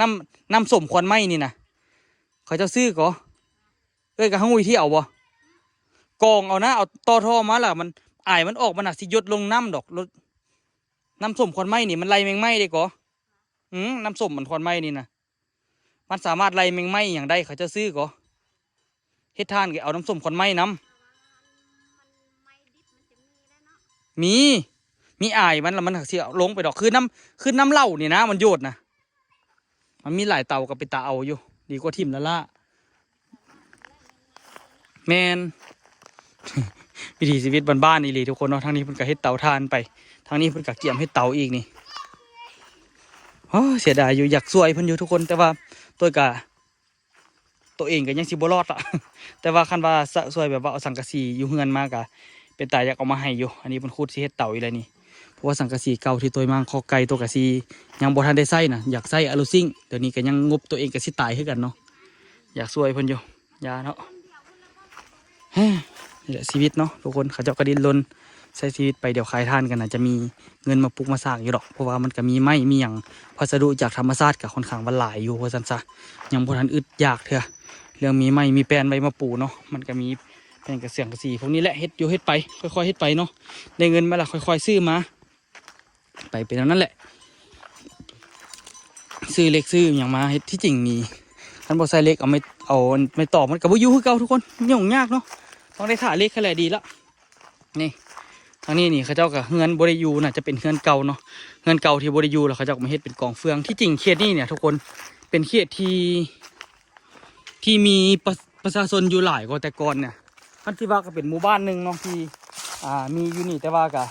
ນ້ຳ ນ້ຳສົ້ມຄວັນໄມ້ນີ້ນະ ເຂົາເຈົ້າຊື້ກໍ ເອື້ອຍກໍຫາງຸ້ຍທີ່ເອົາບໍ່? ກອງເອົານະ ເອົາຕໍ່ທໍ່ມາລະ ມັນ ອາຍມັນອອກ ມັນອາດຊິຢົດລົງນ້ຳດອກ. ນ້ຳສົ້ມຄວັນໄມ້ນີ້ມັນໄລ່ແມງໄມ້ເດ້ກໍ. ອືມ ນ້ຳສົ້ມມັນຄວັນໄມ້ນີ້ນະ ມັນສາມາດໄລ່ແມງໄມ້ອີ່ຫຍັງໄດ້. ເຂົາເຈົ້າຊື້ກໍ ເຮັດຖ່ານກໍເອົານ້ຳສົ້ມຄວັນໄມ້ນຳ. ມີ ມີອາຍມັນລະ ມັນຫາກຊິເອົາລົງໄປດອກ. ຄືນ້ຳ ຄືນ້ຳເຫຼົ້ານີ້ນະ ມັນໂຍດນະ. ມັນມີຫຼາຍເຕົາກໍເປັນຕາເອົາຢູ່ ດີກວ່າຖິ້ມລ້າໆ. ແມ່ນ ວິຖີຊີວິດບ້ານໆອີ່ຫຼີທຸກຄົນເນາະ. ທາງນີ້ເພິ່ນກໍເຮັດເຕົາຖ່ານໄປ ທາງນີ້ເພິ່ນກໍກຽມເຮັດເຕົາອີກນີ້. ໂອ້ ເສຍດາຍຢູ່ ຢາກຊ່ວຍເພິ່ນຢູ່ທຸກຄົນ ແຕ່ວ່າໂຕຍກະ ໂຕເອງກໍຍັງຊິບໍ່ລອດລະ. ແຕ່ວ່າຄັນວ່າ ຊະ ຊ່ວຍແບບວ່າເອົາສັງກະສີຢູ່ເຮືອນມາກະ ເປັນຕາຢາກເອົາມາໃຫ້ຢູ່. ອັນນີ້ເພິ່ນຂຸດຊິເຮັດເຕົາອີກແລ້ວນີ້ ເພາະວ່າສັງກະສີເກົ່າທີ່ໂຕຍມາງຄອກໄກ່ ໂຕກະຊິຍັງບໍ່ທັນໄດ້ໃຊ້ນະ ຢາກໃຊ້ອາລູຊິງ. ດຽວນີ້ກະຍັງງົບໂຕເອງກະຊິຕາຍຄືກັນເນາະ. ຢາກຊ່ວຍເພິ່ນຢູ່ ຢ່າເນາະ. ເຮີ້ຍ ນີ້ແຫຼະຊີວິດເນາະທຸກຄົນ ເຂົາເຈົ້າກໍດີ້ນລົນໃຊ້ຊີວິດໄປ. ດຽວຂາຍຖ່ານກໍໜ້າຈະມີເງິນມາປຸກມາສ້າງຢູ່ດອກ ເພາະວ່າມັນກໍມີໄມ້ມີຫຍັງ ພັດສະດຸຈາກທຳມະຊາດກໍຄ່ອນຂ້າງວ່າຫຼາຍຢູ່ວ່າຊັ້ນຊະ ຍັງບໍ່ທັນອຶດຢາກເທື່ອ. ເລື່ອງມີໄມ້ມີແປ້ນໄວ້ມາປູເນາະ ມັນກໍມີແປ້ນກະເຊື່ອງກະສີພວກນີ້ແຫຼະ ເຮັດຢູ່ເຮັດໄປ ຄ່ອຍໆເຮັດໄປເນາະ ໄດ້ເງິນມາລະຄ່ອຍໆຊື້ມາ ໄປເປັນແນວນັ້ນແຫຼະ ຊື້ເຫຼັກຊື້ຫຍັງມາເຮັດ. ທີ່ຈິງນີ້ ຄັນບໍ່ໃສ່ເຫຼັກ ເອົາໄມ້ ເອົາໄມ້ຕອກ ມັນກໍບໍ່ຢູ່ຄືເກົ່າທຸກຄົນ ຫຍຸ້ງຍາກເນາະ ຕ້ອງໄດ້ຖ້າເຫຼັກຫັ້ນແຫຼະດີລະ. ນີ້ ທາງນີ້ນີ້ ເຂົາເຈົ້າກໍເຮືອນບໍ່ໄດ້ຢູ່ ໜ້າຈະເປັນເຮືອນເກົ່າເນາະ ເຮືອນເກົ່າທີ່ບໍ່ໄດ້ຢູ່ ແລ້ວເຂົາເຈົ້າກໍມາເຮັດເປັນກອງເຟືອງ. ທີ່ຈິງເຂດນີ້ເນຍທຸກຄົນ ເປັນເຂດທີ່ ທີ່ມີປະ ປະຊາຊົນຢູ່ຫຼາຍກວ່າແຕ່ກ່ອນເນຍ. ຄັນຊິວ່າກໍເປັນໝູ່ບ້ານໜຶ່ງເນາະ ທີ່ ອ່າ ມີຢູ່ນີ້ ແຕ່ວ່າກໍ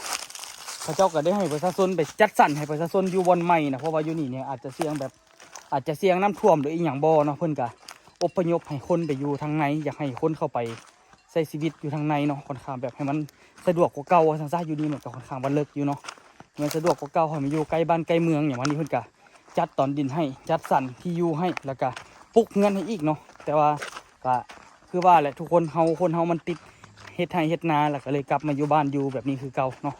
ເຂົາເຈົ້າກໍໄດ້ໃຫ້ປະຊາຊົນໄປຈັດສັນໃຫ້ປະຊາຊົນຢູ່ບ່ອນໃໝ່ນະ ເພາະວ່າຢູ່ນີ້ເນຍອາດຈະສ່ຽງແບບ ອາດຈະສ່ຽງນ້ຳຖ້ວມ ຫຼື ອີ່ຫຍັງບໍ່ເນາະ ເພິ່ນກໍອົບພະຍົບໃຫ້ຄົນໄປຢູ່ທາງໃນ ຢາກໃຫ້ຄົນເຂົ້າໄປໃຊ້ຊີວິດຢູ່ທາງໃນເນາະ ຄ່ອນຂ້າງແບບໃຫ້ມັນສະດວກກວ່າເກົ່າວ່າຊັ້ນຊະ. ຢູ່ນີ້ມັນກໍຄ່ອນຂ້າງວ່າເລິກຢູ່ເນາະ ມັນສະດວກກວ່າເກົ່າ ໃຫ້ມັນຢູ່ໃກ້ບ້ານໃກ້ເມືອງຫຍັງ. ວັນນີ້ເພິ່ນກໍ ຈັດຕອນດິນໃຫ້ ຈັດສັນທີ່ຢູ່ໃຫ້ ແລ້ວກະປຸກເຮືອນໃຫ້ອີກເນາະ. ແຕ່ວ່າກະຄືວ່າແຫຼະ ທຸກຄົນເຮົາ ຄົນເຮົາມັນຕິດເຮັດໄຮ່ເຮັດນາ ແລ້ວກະເລີຍກັບມາຢູ່ບ້ານຢູ່ແບບນີ້ຄືເກົ່າເນາະ.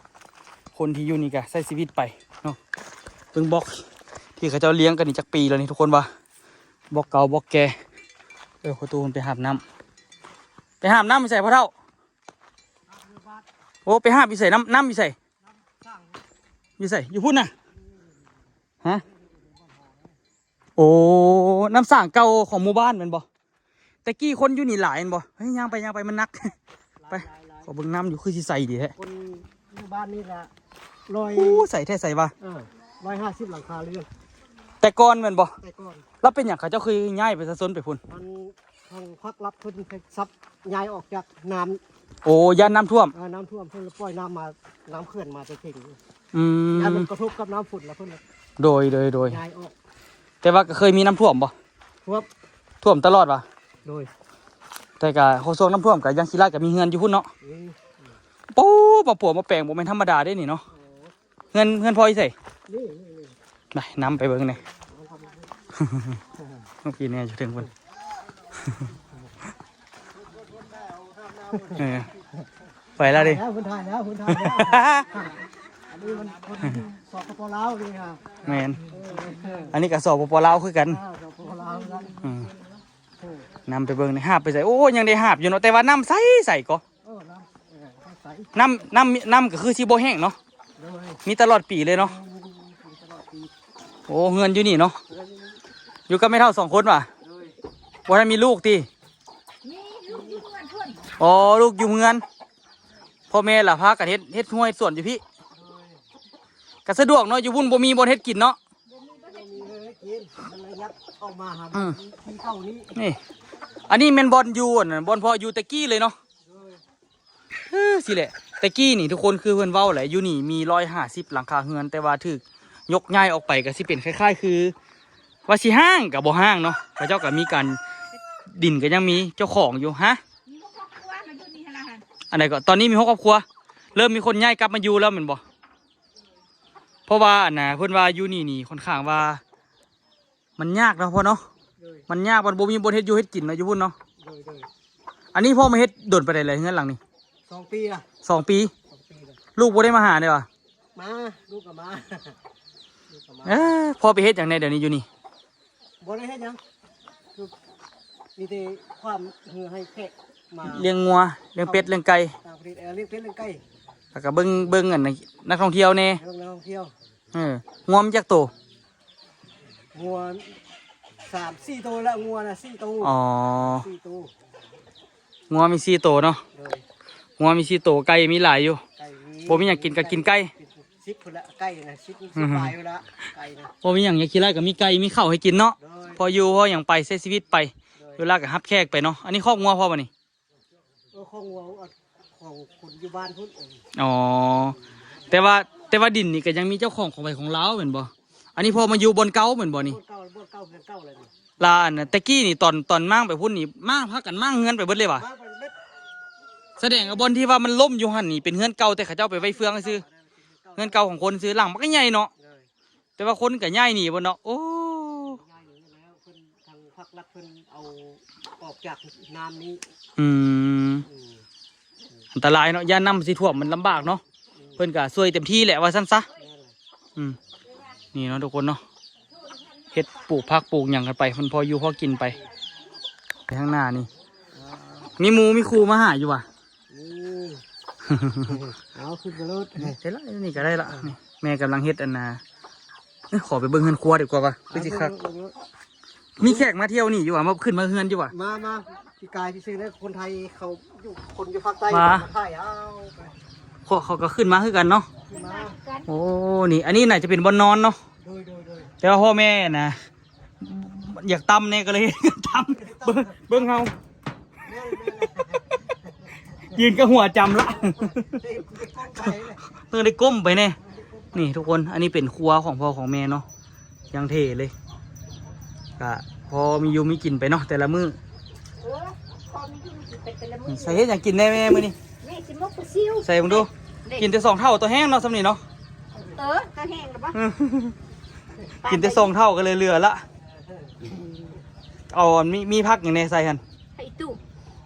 ຄົນທີ່ຢູ່ນີ້ກະໃຊ້ຊີວິດໄປເນາະ. ເບິ່ງບອກທີ່ເຂົາເຈົ້າລ້ຽງກັນນີ້ຈັກປີແລ້ວນີ້ ທຸກຄົນວ່າ ບອກເກົ່າບອກແກ່. ເອີ ພໍ່ຕູ້ເພິ່ນໄປຫາບນ້ຳ ໄປຫາບນ້ຳຢູ່ໃສພໍ່ເຖົ້າ? ໂອ້ ໄປຫາບຢູ່ໃສ? ນ້ຳ ນ້ຳຢູ່ໃສ? ຢູ່ໃສ? ຢູ່ພຸ້ນນະ? ຮະ? ໂອ້ ນ້ຳສ້າງເກົ່າຂອງໝູ່ບ້ານແມ່ນບໍ່? ແຕ່ກີ້ຄົນຢູ່ນີ້ຫຼາຍແມ່ນບໍ່? ເຮີ້ຍ ຍ່າງໄປ ຍ່າງໄປ ມັນໜັກ. ໄປ ຫຼາຍໆໆ ຂໍເບິ່ງນ້ຳຢູ່ ຄືຊິໃສດີແທ້. ຄົນຢູ່ບ້ານນີ້ລະ ຮ້ອຍ ໂອ້ ໃສແທ້ໃສວ່າ ເອີ ຮ້ອຍຫ້າສິບຫຼັງຄາເຮືອນ. ແຕ່ກ່ອນແມ່ນບໍ່? ແຕ່ກ່ອນ. ແລ້ວເປັນຫຍັງເຂົາເຈົ້າຄືຍ້າຍປະຊາຊົນໄປພຸ້ນ? ມັນ ທາງພັກລັດເພິ່ນໄດ້ສັບຍ້າຍອອກຈາກນ້ຳ. ໂອ້ ຢ້ານນ້ຳຖ້ວມ. ເອີ ນ້ຳຖ້ວມ ເພິ່ນລະປ່ອຍນ້ຳມາ ນ້ຳເຂື່ອນມາແຕ່ເທິງ. ອືມ ຢ້ານມັນກະທົບກັບນ້ຳຝົນລະເພິ່ນລະ ໂດຍ ໂດຍ ໂດຍ ຍ້າຍອອກ. ແຕ່ວ່າກໍເຄີຍມີນ້ຳຖ້ວມບໍ່? ຖ້ວມ. ຖ້ວມຕະຫຼອດຫວາ? ໂດຍ. ແຕ່ກະ ໂຫ ຊ່ວງນ້ຳຖ້ວມກະ ຢ່າງຂີ້ລ້າຍກະມີເຮືອນຢູ່ພຸ້ນເນາະ. ອືມ ໂອ້ ມາປົວມາແປງບໍ່ແມ່ນທຳມະດາເດ້ນີ້ເນາະ. ໂອ້ ເຮືອນ ເຮືອນພໍ່ຢູ່ໃສ? ນີ້ ນີ້ ນີ້ ໄປ ນຳໄປເບິ່ງແດ່. ເມື່ອກີ້ນີ້ຢູ່ເທິງພຸ້ນ. ເອີ ໄປແລ້ວເດ້. ເພິ່ນຖ່າຍແລ້ວ ເພິ່ນຖ່າຍແລ້ວ ເພິ່ນຖ່າຍແລ້ວ. ອັນນີ້ມັນຄົນ ສປປ ລາວນີ້ຮະ. ແມ່ນ. ເອີ ເອີ ອັນນີ້ກໍ ສປປ ລາວຄືກັນ. ອ່າ ສປປ ລາວຄືກັນ. ອືມ ເອີ ນຳໄປເບິ່ງນີ້ ຫາບໄປໃສ? ໂອ້ ຍັງໄດ້ຫາບຢູ່ເນາະ ແຕ່ວ່ານ້ຳໃສໆກໍ. ເອີ ນ້ຳ ເອີ ໃສ. ນ້ຳ ນ້ຳ ນ້ຳກໍຄືຊິບໍ່ແຫ້ງເນາະ. ໂດຍ. ມີຕະຫຼອດປີເລີຍເນາະ. ໂອ້ ເຮືອນຢູ່ນີ້ເນາະ. ເຮືອນຢູ່ນີ້. ຢູ່ກັບແມ່ເຖົ້າສອງຄົນຫວາ? ໂດຍ. ບໍ່ທັນມີລູກຕິ? ມີ ລູກຢູ່ເຮືອນເພິ່ນ. ອໍ ລູກຢູ່ເຮືອນ. ພໍ່ແມ່ລະພາກັນເຮັດ ເຮັດຮົ້ວເຮັດສວນຢູ່ພີ້. ໂດຍ. ກໍສະດວກເນາະ ຢູ່ພຸ້ນບໍ່ມີບ່ອນເຮັດກິນເນາະ. ບໍ່ມີ ບໍ່ມີເຮັດກິນ ມັນລະຍັດອອກມາຫາ ອືມ ທີ່ເກົ່ານີ້. ນີ້ ອັນນີ້ແມ່ນບ່ອນຢູ່ ອັນນັ້ນ ບ່ອນພໍ່ຢູ່ແຕ່ກີ້ເລີຍເນາະ. ໂດຍ. ເອີ ຊີ້ແຫຼະ ແຕ່ກີ້ນີ້ທຸກຄົນ ຄືເພິ່ນເວົ້າແຫຼະ ຢູ່ນີ້ມີຮ້ອຍຫ້າສິບຫຼັງຄາເຮືອນ ແຕ່ວ່າຖືກຍົກຍ້າຍອອກໄປ ກໍຊິເປັນຄ້າຍໆຄືວ່າຊິຮ້າງກໍບໍ່ຮ້າງເນາະ. ເຂົາເຈົ້າກໍມີການດິນ ກໍຍັງມີເຈົ້າຂອງຢູ່. ຮະ? ມີຫົກຄອບຄົວມາຢູ່ນີ້ຫັ້ນລະຫັ້ນ. ອັນໃດກໍ ຕອນນີ້ມີຫົກຄອບຄົວ ເລີ່ມມີຄົນຍ້າຍກັບມາຢູ່ແລ້ວແມ່ນບໍ່? ເພາະວ່າ ອັນນ່າ ເພິ່ນວ່າຢູ່ນີ້ນີ້ຄ່ອນຂ້າງວ່າ ມັນຍາກເນາະພໍ່ເນາະ. ໂດຍ. ມັນຍາກ ມັນບໍ່ມີບ່ອນເຮັດຢູ່ເຮັດກິນເນາະ ຢູ່ພຸ້ນເນາະ. ໂດຍ ໂດຍ. ອັນນີ້ພໍ່ມາເຮັດດົນປານໃດແລ້ວເຮືອນຫຼັງນີ້? ສອງປີລະ. ສອງປີ? ສອງປີລະ. ລູກບໍ່ໄດ້ມາຫາເດ້ຫວາ? ມາ ລູກກໍມາ ລູກກໍມາ. ເອີ ພໍ່ໄປເຮັດຫຍັງແດ່ດຽວນີ້ຢູ່ນີ້? ບໍ່ໄດ້ເຮັດຫຍັງ ຄືມີແຕ່ຄວາມເຮືອໃຫ້ແຂກມາ ລ້ຽງງົວ ລ້ຽງເປັດ ລ້ຽງໄກ່ ຕ່າງປະເທດ. ເອີ ລ້ຽງເປັດ ລ້ຽງໄກ່ ແລ້ວກໍເບິ່ງ ເບິ່ງອັນນັກທ່ອງທ່ຽວແດ່. ເບິ່ງນັກທ່ອງທ່ຽວ. ເອີ ງົວມີຈັກໂຕ? ງົວສາມສີ່ໂຕລະ ງົວນະສີ່ໂຕ. ອໍ ສີ່ໂຕ. ງົວມີສີ່ໂຕເນາະ. ໂດຍ. ງົວມີສີ່ໂຕ ໄກ່ມີຫຼາຍຢູ່. ໄກ່ມີ ບໍ່ມີຫຍັງກິນກໍກິນໄກ່. ສິບພຸ້ນລະ ໄກ່ນະ ສິບ ສິບປາຍພຸ້ນລະ ໄກ່ນະ. ບໍ່ມີຫຍັງ ຢ່າງຂີ້ລ້າຍກໍມີໄກ່ ມີເຂົ້າໃຫ້ກິນເນາະ. ໂດຍ. ພໍຢູ່ພໍຫຍັງໄປ ໃຊ້ຊີວິດໄປ. ໂດຍ. ເວລາກໍຮັບແຂກໄປເນາະ. ອັນນີ້ຄອກງົວພໍ່ບໍ່ນີ້? ເອີ ຄອກງົວຂອງຄົນຢູ່ບ້ານພຸ້ນ. ອໍ ແຕ່ວ່າ ແຕ່ວ່າດິນນີ້ກໍຍັງມີເຈົ້າຂອງຂອງໃຜຂອງລາວແມ່ນບໍ່? ອັນນີ້ພໍ່ມາຢູ່ບ່ອນເກົ່າແມ່ນບໍ່ນີ້? ບ່ອນເກົ່າ ບ່ອນເກົ່າ ເຮືອນເກົ່າເລີຍນີ້. ລະອັນແຕ່ກີ້ນີ້ ຕອນ ຕອນມ້າງໄປພຸ້ນນີ້ ມ້າງ ພາກັນມ້າງເຮືອນໄປເບິດເລີຍຫວາ? ມ້າງໄປເບິດ. ສະແດງວ່າບ່ອນທີ່ວ່າມັນລົ້ມຢູ່ຫັ້ນນີ້ ເປັນເຮືອນເກົ່າ ແຕ່ເຂົາເຈົ້າໄປໄວ້ເຟືອງຊື່ ເຮືອນເກົ່າຂອງຄົນຊື່ ຫຼັງບັກໃຫຍ່ເນາະ. ໂດຍ. ແຕ່ວ່າຄົນກໍຍ້າຍໜີເບິດເນາະ. ໂອ້ ຍ້າຍໜີເບິດແລ້ວ ເພິ່ນ ທາງພັກລັດເພິ່ນເອົາ ອອກຈາກນ້ຳນີ້. ອືມ ອືມ ອັນຕະລາຍເນາະ ຢ້ານນ້ຳຊິຖ້ວມ ມັນລຳບາກເນາະ. ອືມ ເພິ່ນກໍຊ່ວຍເຕັມທີ່ແຫຼະວ່າຊັ້ນຊະ. ແມ່ນແຫຼະ. ອືມ ນີ້ເນາະທຸກຄົນເນາະ ເຮັດ ປູກຜັກປູກຫຍັງກັນໄປ ມັນພໍຢູ່ພໍກິນໄປ. ໄປທາງໜ້ານີ້ ມີໝູ່ມີຄູ່ມາຫາຢູ່ຫວາ? ອືມ ເອົາ ຂຶ້ນໄປໂລດ. ນີ້ ໄດ້ລະ ນີ້ກໍໄດ້ລະ. ນີ້ ແມ່ກຳລັງເຮັດອັນນ່າ ເອີ ຂໍໄປເບິ່ງເຮືອນຄົວດີກວ່າວ່າ ຄືຊິຄັກ. ເອົາ ເບິ່ງ ເບິ່ງ ເບິ່ງ. ມີແຂກມາທ່ຽວນີ້ຢູ່ຫວາ? ມາ ຂຶ້ນມາເຮືອນຢູ່ຫວາ? ມາ ມາ ປີກາຍຊື່ໆ ແລ້ວ ຄົນໄທເຂົາຢູ່ ຄົນຢູ່ພາກໃຕ້ ມາ ມາຖ່າຍເອົາ. ເຂົາ ເຂົາກໍຂຶ້ນມາຄືກັນເນາະ. ຂຶ້ນມາ. ໂອ້ ນີ້ ອັນນີ້ໜ້າຈະເປັນບ່ອນນອນເນາະ. ໂດຍ ໂດຍ ໂດຍ. ແຕ່ວ່າພໍ່ແມ່ນະ ຢາກຕ່ຳແດ່ກໍເລີຍ ຕ່ຳ ເບິ່ງ ເບິ່ງເຮົາ ແມ່ນ ແມ່ນ ຢືນກໍຫົວຈຳລະ ຕ້ອງໄດ້ກົ້ມໄປແດ່. ນີ້ທຸກຄົນ ອັນນີ້ເປັນຄົວຂອງພໍ່ຂອງແມ່ເນາະ ຢ່າງເທ່ເລີຍ. ກະພໍມີຢູ່ມີກິນໄປເນາະແຕ່ລະມື້. ເອີ ພໍມີຢູ່ມີກິນໄປແຕ່ລະມື້. ໃສ່ເຮັດຫຍັງກິນແດ່ແມ່ມື້ນີ້? ແມ່ຊິໝົກປາຊິວ. ໃສ່ເບິ່ງດູ. ເດ້ ກິນແຕ່ສອງເທົ່າ ຕໍ່ແຮງເນາະ ຊ່ຳນີ້ເນາະ. ເອີ ຕໍ່ແຮງລະບໍ່? ອືມ ກິນແຕ່ສອງເທົ່າກໍເຫຼືອໆລະ. ເອົາ ມີ ມີຜັກຫຍັງແດ່ໃສ່ຫັ້ນ? ຜັກອີ່ຕູ່.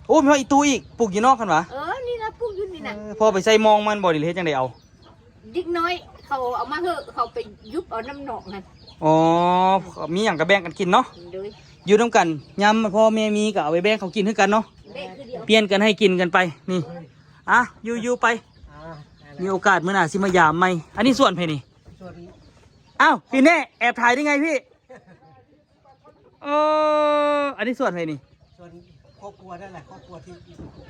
ໂອ້ ມີຜັກອີ່ຕູ່ອີກ ປູກຢູ່ນອກຫັ້ນຫວາ? ເອີ ນີ້ລະ ປູກຢູ່ນີ້ນະ. ເອີ ພໍໄປໃສ່ມອງມັນບໍ່ນີ້ ເຮັດຈັ່ງໃດເອົາ? ເດັກນ້ອຍເຂົາເອົາມາເຫີ ເຂົາໄປຢຸບເອົານຳນອກຫັ້ນ. ອໍ ມີຫຍັງກໍແບ່ງກັນກິນເນາະ. ໂດຍ. ຢູ່ນຳກັນ ຍາມພໍ່ແມ່ມີກໍເອົາໄປແບ່ງເຂົາກິນຄືກັນເນາະ. ແບ່ງຄືດຽວ. ປ່ຽນກັນໃຫ້ກິນກັນໄປ. ນີ້ ອ່ະ ຢູ່ ຢູ່ໄປ. ອ່າ ໄດ້ແລ້ວ. ມີໂອກາດມື້ໜ້າຊິມາຢາມໃໝ່. ອັນນີ້ສວນໃຜນີ້? ສວນ ອ້າວ ພີ່ແນ່ ແອບຖ່າຍໄດ້ໄງພີ່? ເອີ ອັນນີ້ສວນໃຜນີ້? ສວນຄອບຄົວນັ້ນແຫຼະ ຄອບຄົວທີ່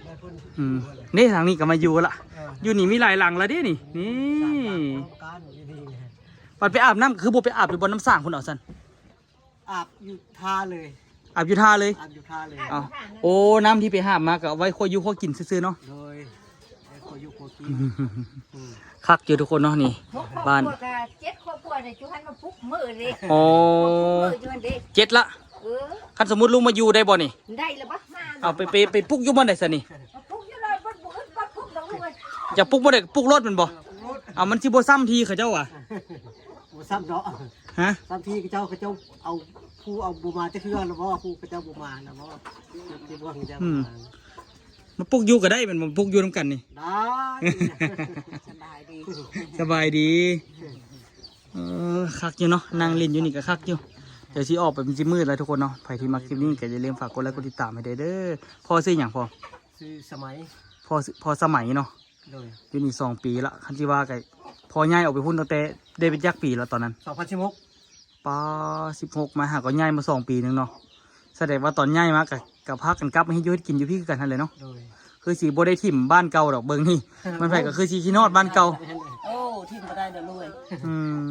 ແມ່ເພິ່ນ. ອືມ ນີ້ທາງນີ້ກໍມາຢູ່ລະ. ເອີ ຢູ່ນີ້ມີຫຼາຍຫຼັງລະເດ້ນີ້. ນີ້ ສາມຫຼັງພ້ອມກັນຢູ່ນີ້. ບັດໄປອາບນ້ຳ ຄືບໍ່ໄປອາບຢູ່ບ່ອນນ້ຳສ້າງພຸ້ນເອົາຊັ້ນ? ອາບຢູ່ທ່າເລີຍ. ອາບຢູ່ທ່າເລີຍ? ອາບຢູ່ທ່າເລີຍ. ເອົາ ໂອ້ ນ້ຳທີ່ໄປຫາບມາກໍເອົາໄວ້ຄົວຢູ່ຄົວກິນຊື່ໆເນາະ. ໂດຍ. ໄດ້ຄົວຢູ່ຄົວກິນ. ອືມ ຄັກຢູ່ທຸກຄົນເນາະ ນີ້ບ້ານ ເຈັດຄອບຄົວນີ້ ຈຸຫັ້ນມາປຸກມື້ເດ້. ອໍ ປຸກມື້ຢູ່ຫັ້ນເດ້ ເຈັດລະ. ເອີ ຄັນສົມມຸດລຸງມາຢູ່ໄດ້ບໍ່ນີ້? ໄດ້ລະບໍ່? ເອົາໄປ ໄປ ໄປປຸກຢູ່ບ່ອນໃດຊັ້ນນີ້? ມາປຸກຢູ່ລະ ບໍ່ ບໍ່ ບໍ່ປຸກດອກລູກເອີຍ. ຢາກປຸກບ່ອນໃດປຸກໂລດແມ່ນບໍ່? ເອີ ປຸກໂລດ. ເອົາ ມັນຊິບໍ່ຊ້ຳທີ່ເຂົາເຈົ້າຫວາ? ບໍ່ຊ້ຳເນາະ. ຮະ? ຊ້ຳທີ່ເຂົາເຈົ້າ ເຂົາເຈົ້າເອົາ ຜູ້ເອົາບໍ່ມາຈັກເທື່ອລະບໍ່? ຜູ້ເຂົາເຈົ້າບໍ່ມາລະບໍ່? ທີ່ພວກເຂົາເຈົ້າ ອືມ ມາ ມາປຸກຢູ່ກໍໄດ້ແມ່ນບໍ່? ປຸກຢູ່ນຳກັນນີ້ ໄດ້. ສະບາຍດີ ສະບາຍດີ. ເອີ ຄັກຢູ່ເນາະ ນັ່ງຫຼິ້ນຢູ່ນີ້ກໍຄັກຢູ່. ດຽວຊິອອກໄປ ມັນຊິມືດແລ້ວທຸກຄົນເນາະ. ໃຜທີ່ມັກຄລິບນີ້ກໍຢ່າລືມຝາກກົດໄລກົດຕິດຕາມໃຫ້ແດ່ເດີ. ພໍ່ຊື່ຫຍັງພໍ່? ຊື່ສະໄໝ. ພໍ່ ພໍ່ສະໄໝເນາະ. ໂດຍ. ຢູ່ນີ້ສອງປີລະ ຄັນຊິວ່າກໍ ພໍ່ຍ້າຍອອກໄປພຸ້ນຕັ້ງແຕ່ໄດ້ຈັກປີລະຕອນນັ້ນ? ສອງພັນສິບຫົກ. ປາ ສິບຫົກ ມາຫາກໍຍ້າຍມາສອງປີໜຶ່ງເນາະ. ສະແດງວ່າຕອນຍ້າຍມາກໍ ກໍພາກັນກັບມາເຮັດຢູ່ເຮັດກິນຢູ່ພີ້ຄືກັນຫັ້ນແຫຼະເນາະ. ໂດຍ. ຄືຊິບໍ່ໄດ້ຖິ້ມບ້ານເກົ່າດອກ ເບິ່ງນີ້ ມັນໃຜກໍຄືຊິຄິດຮອດບ້ານເກົ່າ. ໂອ້ ຖິ້ມບໍ່ໄດ້ດອກລູກເອີຍ. ອືມ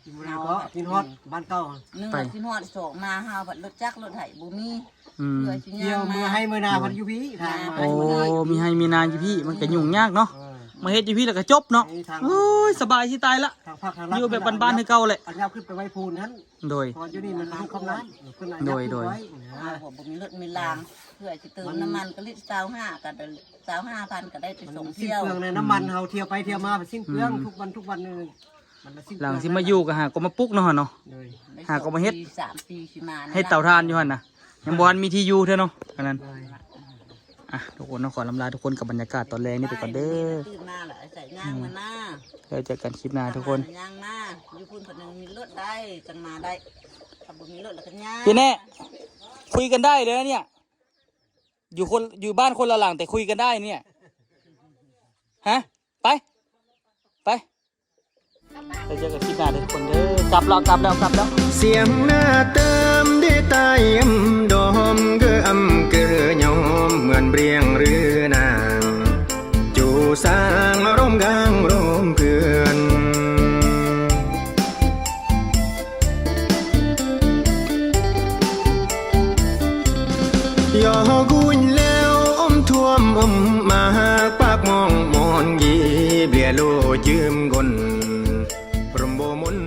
ກິນບໍ່ໄດ້ກໍຄິດຮອດບ້ານເກົ່າ. ໜຶ່ງ ໄປ ຄິດຮອດ ສອງ ມາຫາພັດລົດຈັກລົດໄຖບໍ່ມີ. ອືມ ເພື່ອຊິຍ່າງມາ ເມື່ອໄຮ່ເມື່ອນາພັດຢູ່ພີ້ ທາງມາ. ໂອ້ ມີໄຮ່ມີນາຢູ່ພີ້ ມັນກໍຫຍຸ້ງຍາກເນາະ. ເອີ ມາເຮັດຢູ່ພີ້ແລ້ວກໍຈົບເນາະ. ໂອ້ຍ ສະບາຍຊິຕາຍລະ ຢູ່ແບບບ້ານໆຄືເກົ່າແຫຼະ. ອັນຍາວຂຶ້ນໄປໄວ້ພູນຫັ້ນ. ໂດຍ. ເພາະຢູ່ນີ້ມັນມີຄວາມນ້ຳ. ໂດຍ ໂດຍ. ເອົາບໍ່ມີລົດມີລາງ ເພື່ອຊິເຕີມນ້ຳມັນກໍລິດຊາວຫ້າ ກໍຊາວຫ້າພັນ ກໍໄດ້ໄປສອງຖ້ຽວ. ມັນສິ້ນເປືອງໃນນ້ຳມັນເຮົາ ຖ້ຽວໄປຖ້ຽວມາມັນສິ້ນເປືອງ. ອືມ ທຸກວັນທຸກວັນນີ້ ມັນລະສິ້ນເປືອງ. ຫຼັງຊິມາຢູ່ກໍຫາກໍມາປຸກເນາະເຮົາເນາະ. ໂດຍ. ຫາກໍມາເຮັດ ສອງປີ ສາມປີຊິມາ ເຮັດເຕົາຖ່ານຢູ່ຫັ້ນນະ ຍັງບໍ່ທັນມີທີ່ຢູ່ເທື່ອເນາະ ອັນນັ້ນ. ໂດຍ. ອ່ະ ທຸກຄົນເນາະ ຂໍລຳລາທຸກຄົນກັບບັນຍາກາດຕອນແລງນີ້ໄປກ່ອນເດີ. ຕື່ນມາລະໃສ່ຍ່າງມານາ. ແລ້ວເຈີກັນຄລິບໜ້າທຸກຄົນ. ຍ່າງມາ ຢູ່ພຸ້ນເພິ່ນຍັງມີລົດໄດ້ ຈັ່ງມາໄດ້. ຖ້າບໍ່ມີລົດລະກໍຍ່າງ. ພີ່ແນ່ ຄຸຍກັນໄດ້ເລີຍເນຍ ຢູ່ຄົນ ຢູ່ບ້ານຄົນລະຫຼັງແຕ່ຄຸຍກັນໄດ້ເນຍ. ຮະ ໄປ ໄປ. ແລ້ວເຈີກັນຄລິບໜ້າເດີທຸກຄົນເດີ. ກັບແລ້ວ ກັບແລ້ວ ກັບແລ້ວ. ສຽງນາເຕີມເດຕາຍອຳດອມ ເກີອຳເກີຍອມ ເໝືອນເບຣຽງຫຼືນາງ ຈູສາງອາລົມກາງລົມເພື່ອນ. ຍໍກຸຍແລ້ວອົມຖ້ວມອົມມາກ ປາກມອງມອນກີບ ເລໂລຈືມກົນ ລົມບໍ່ມົນ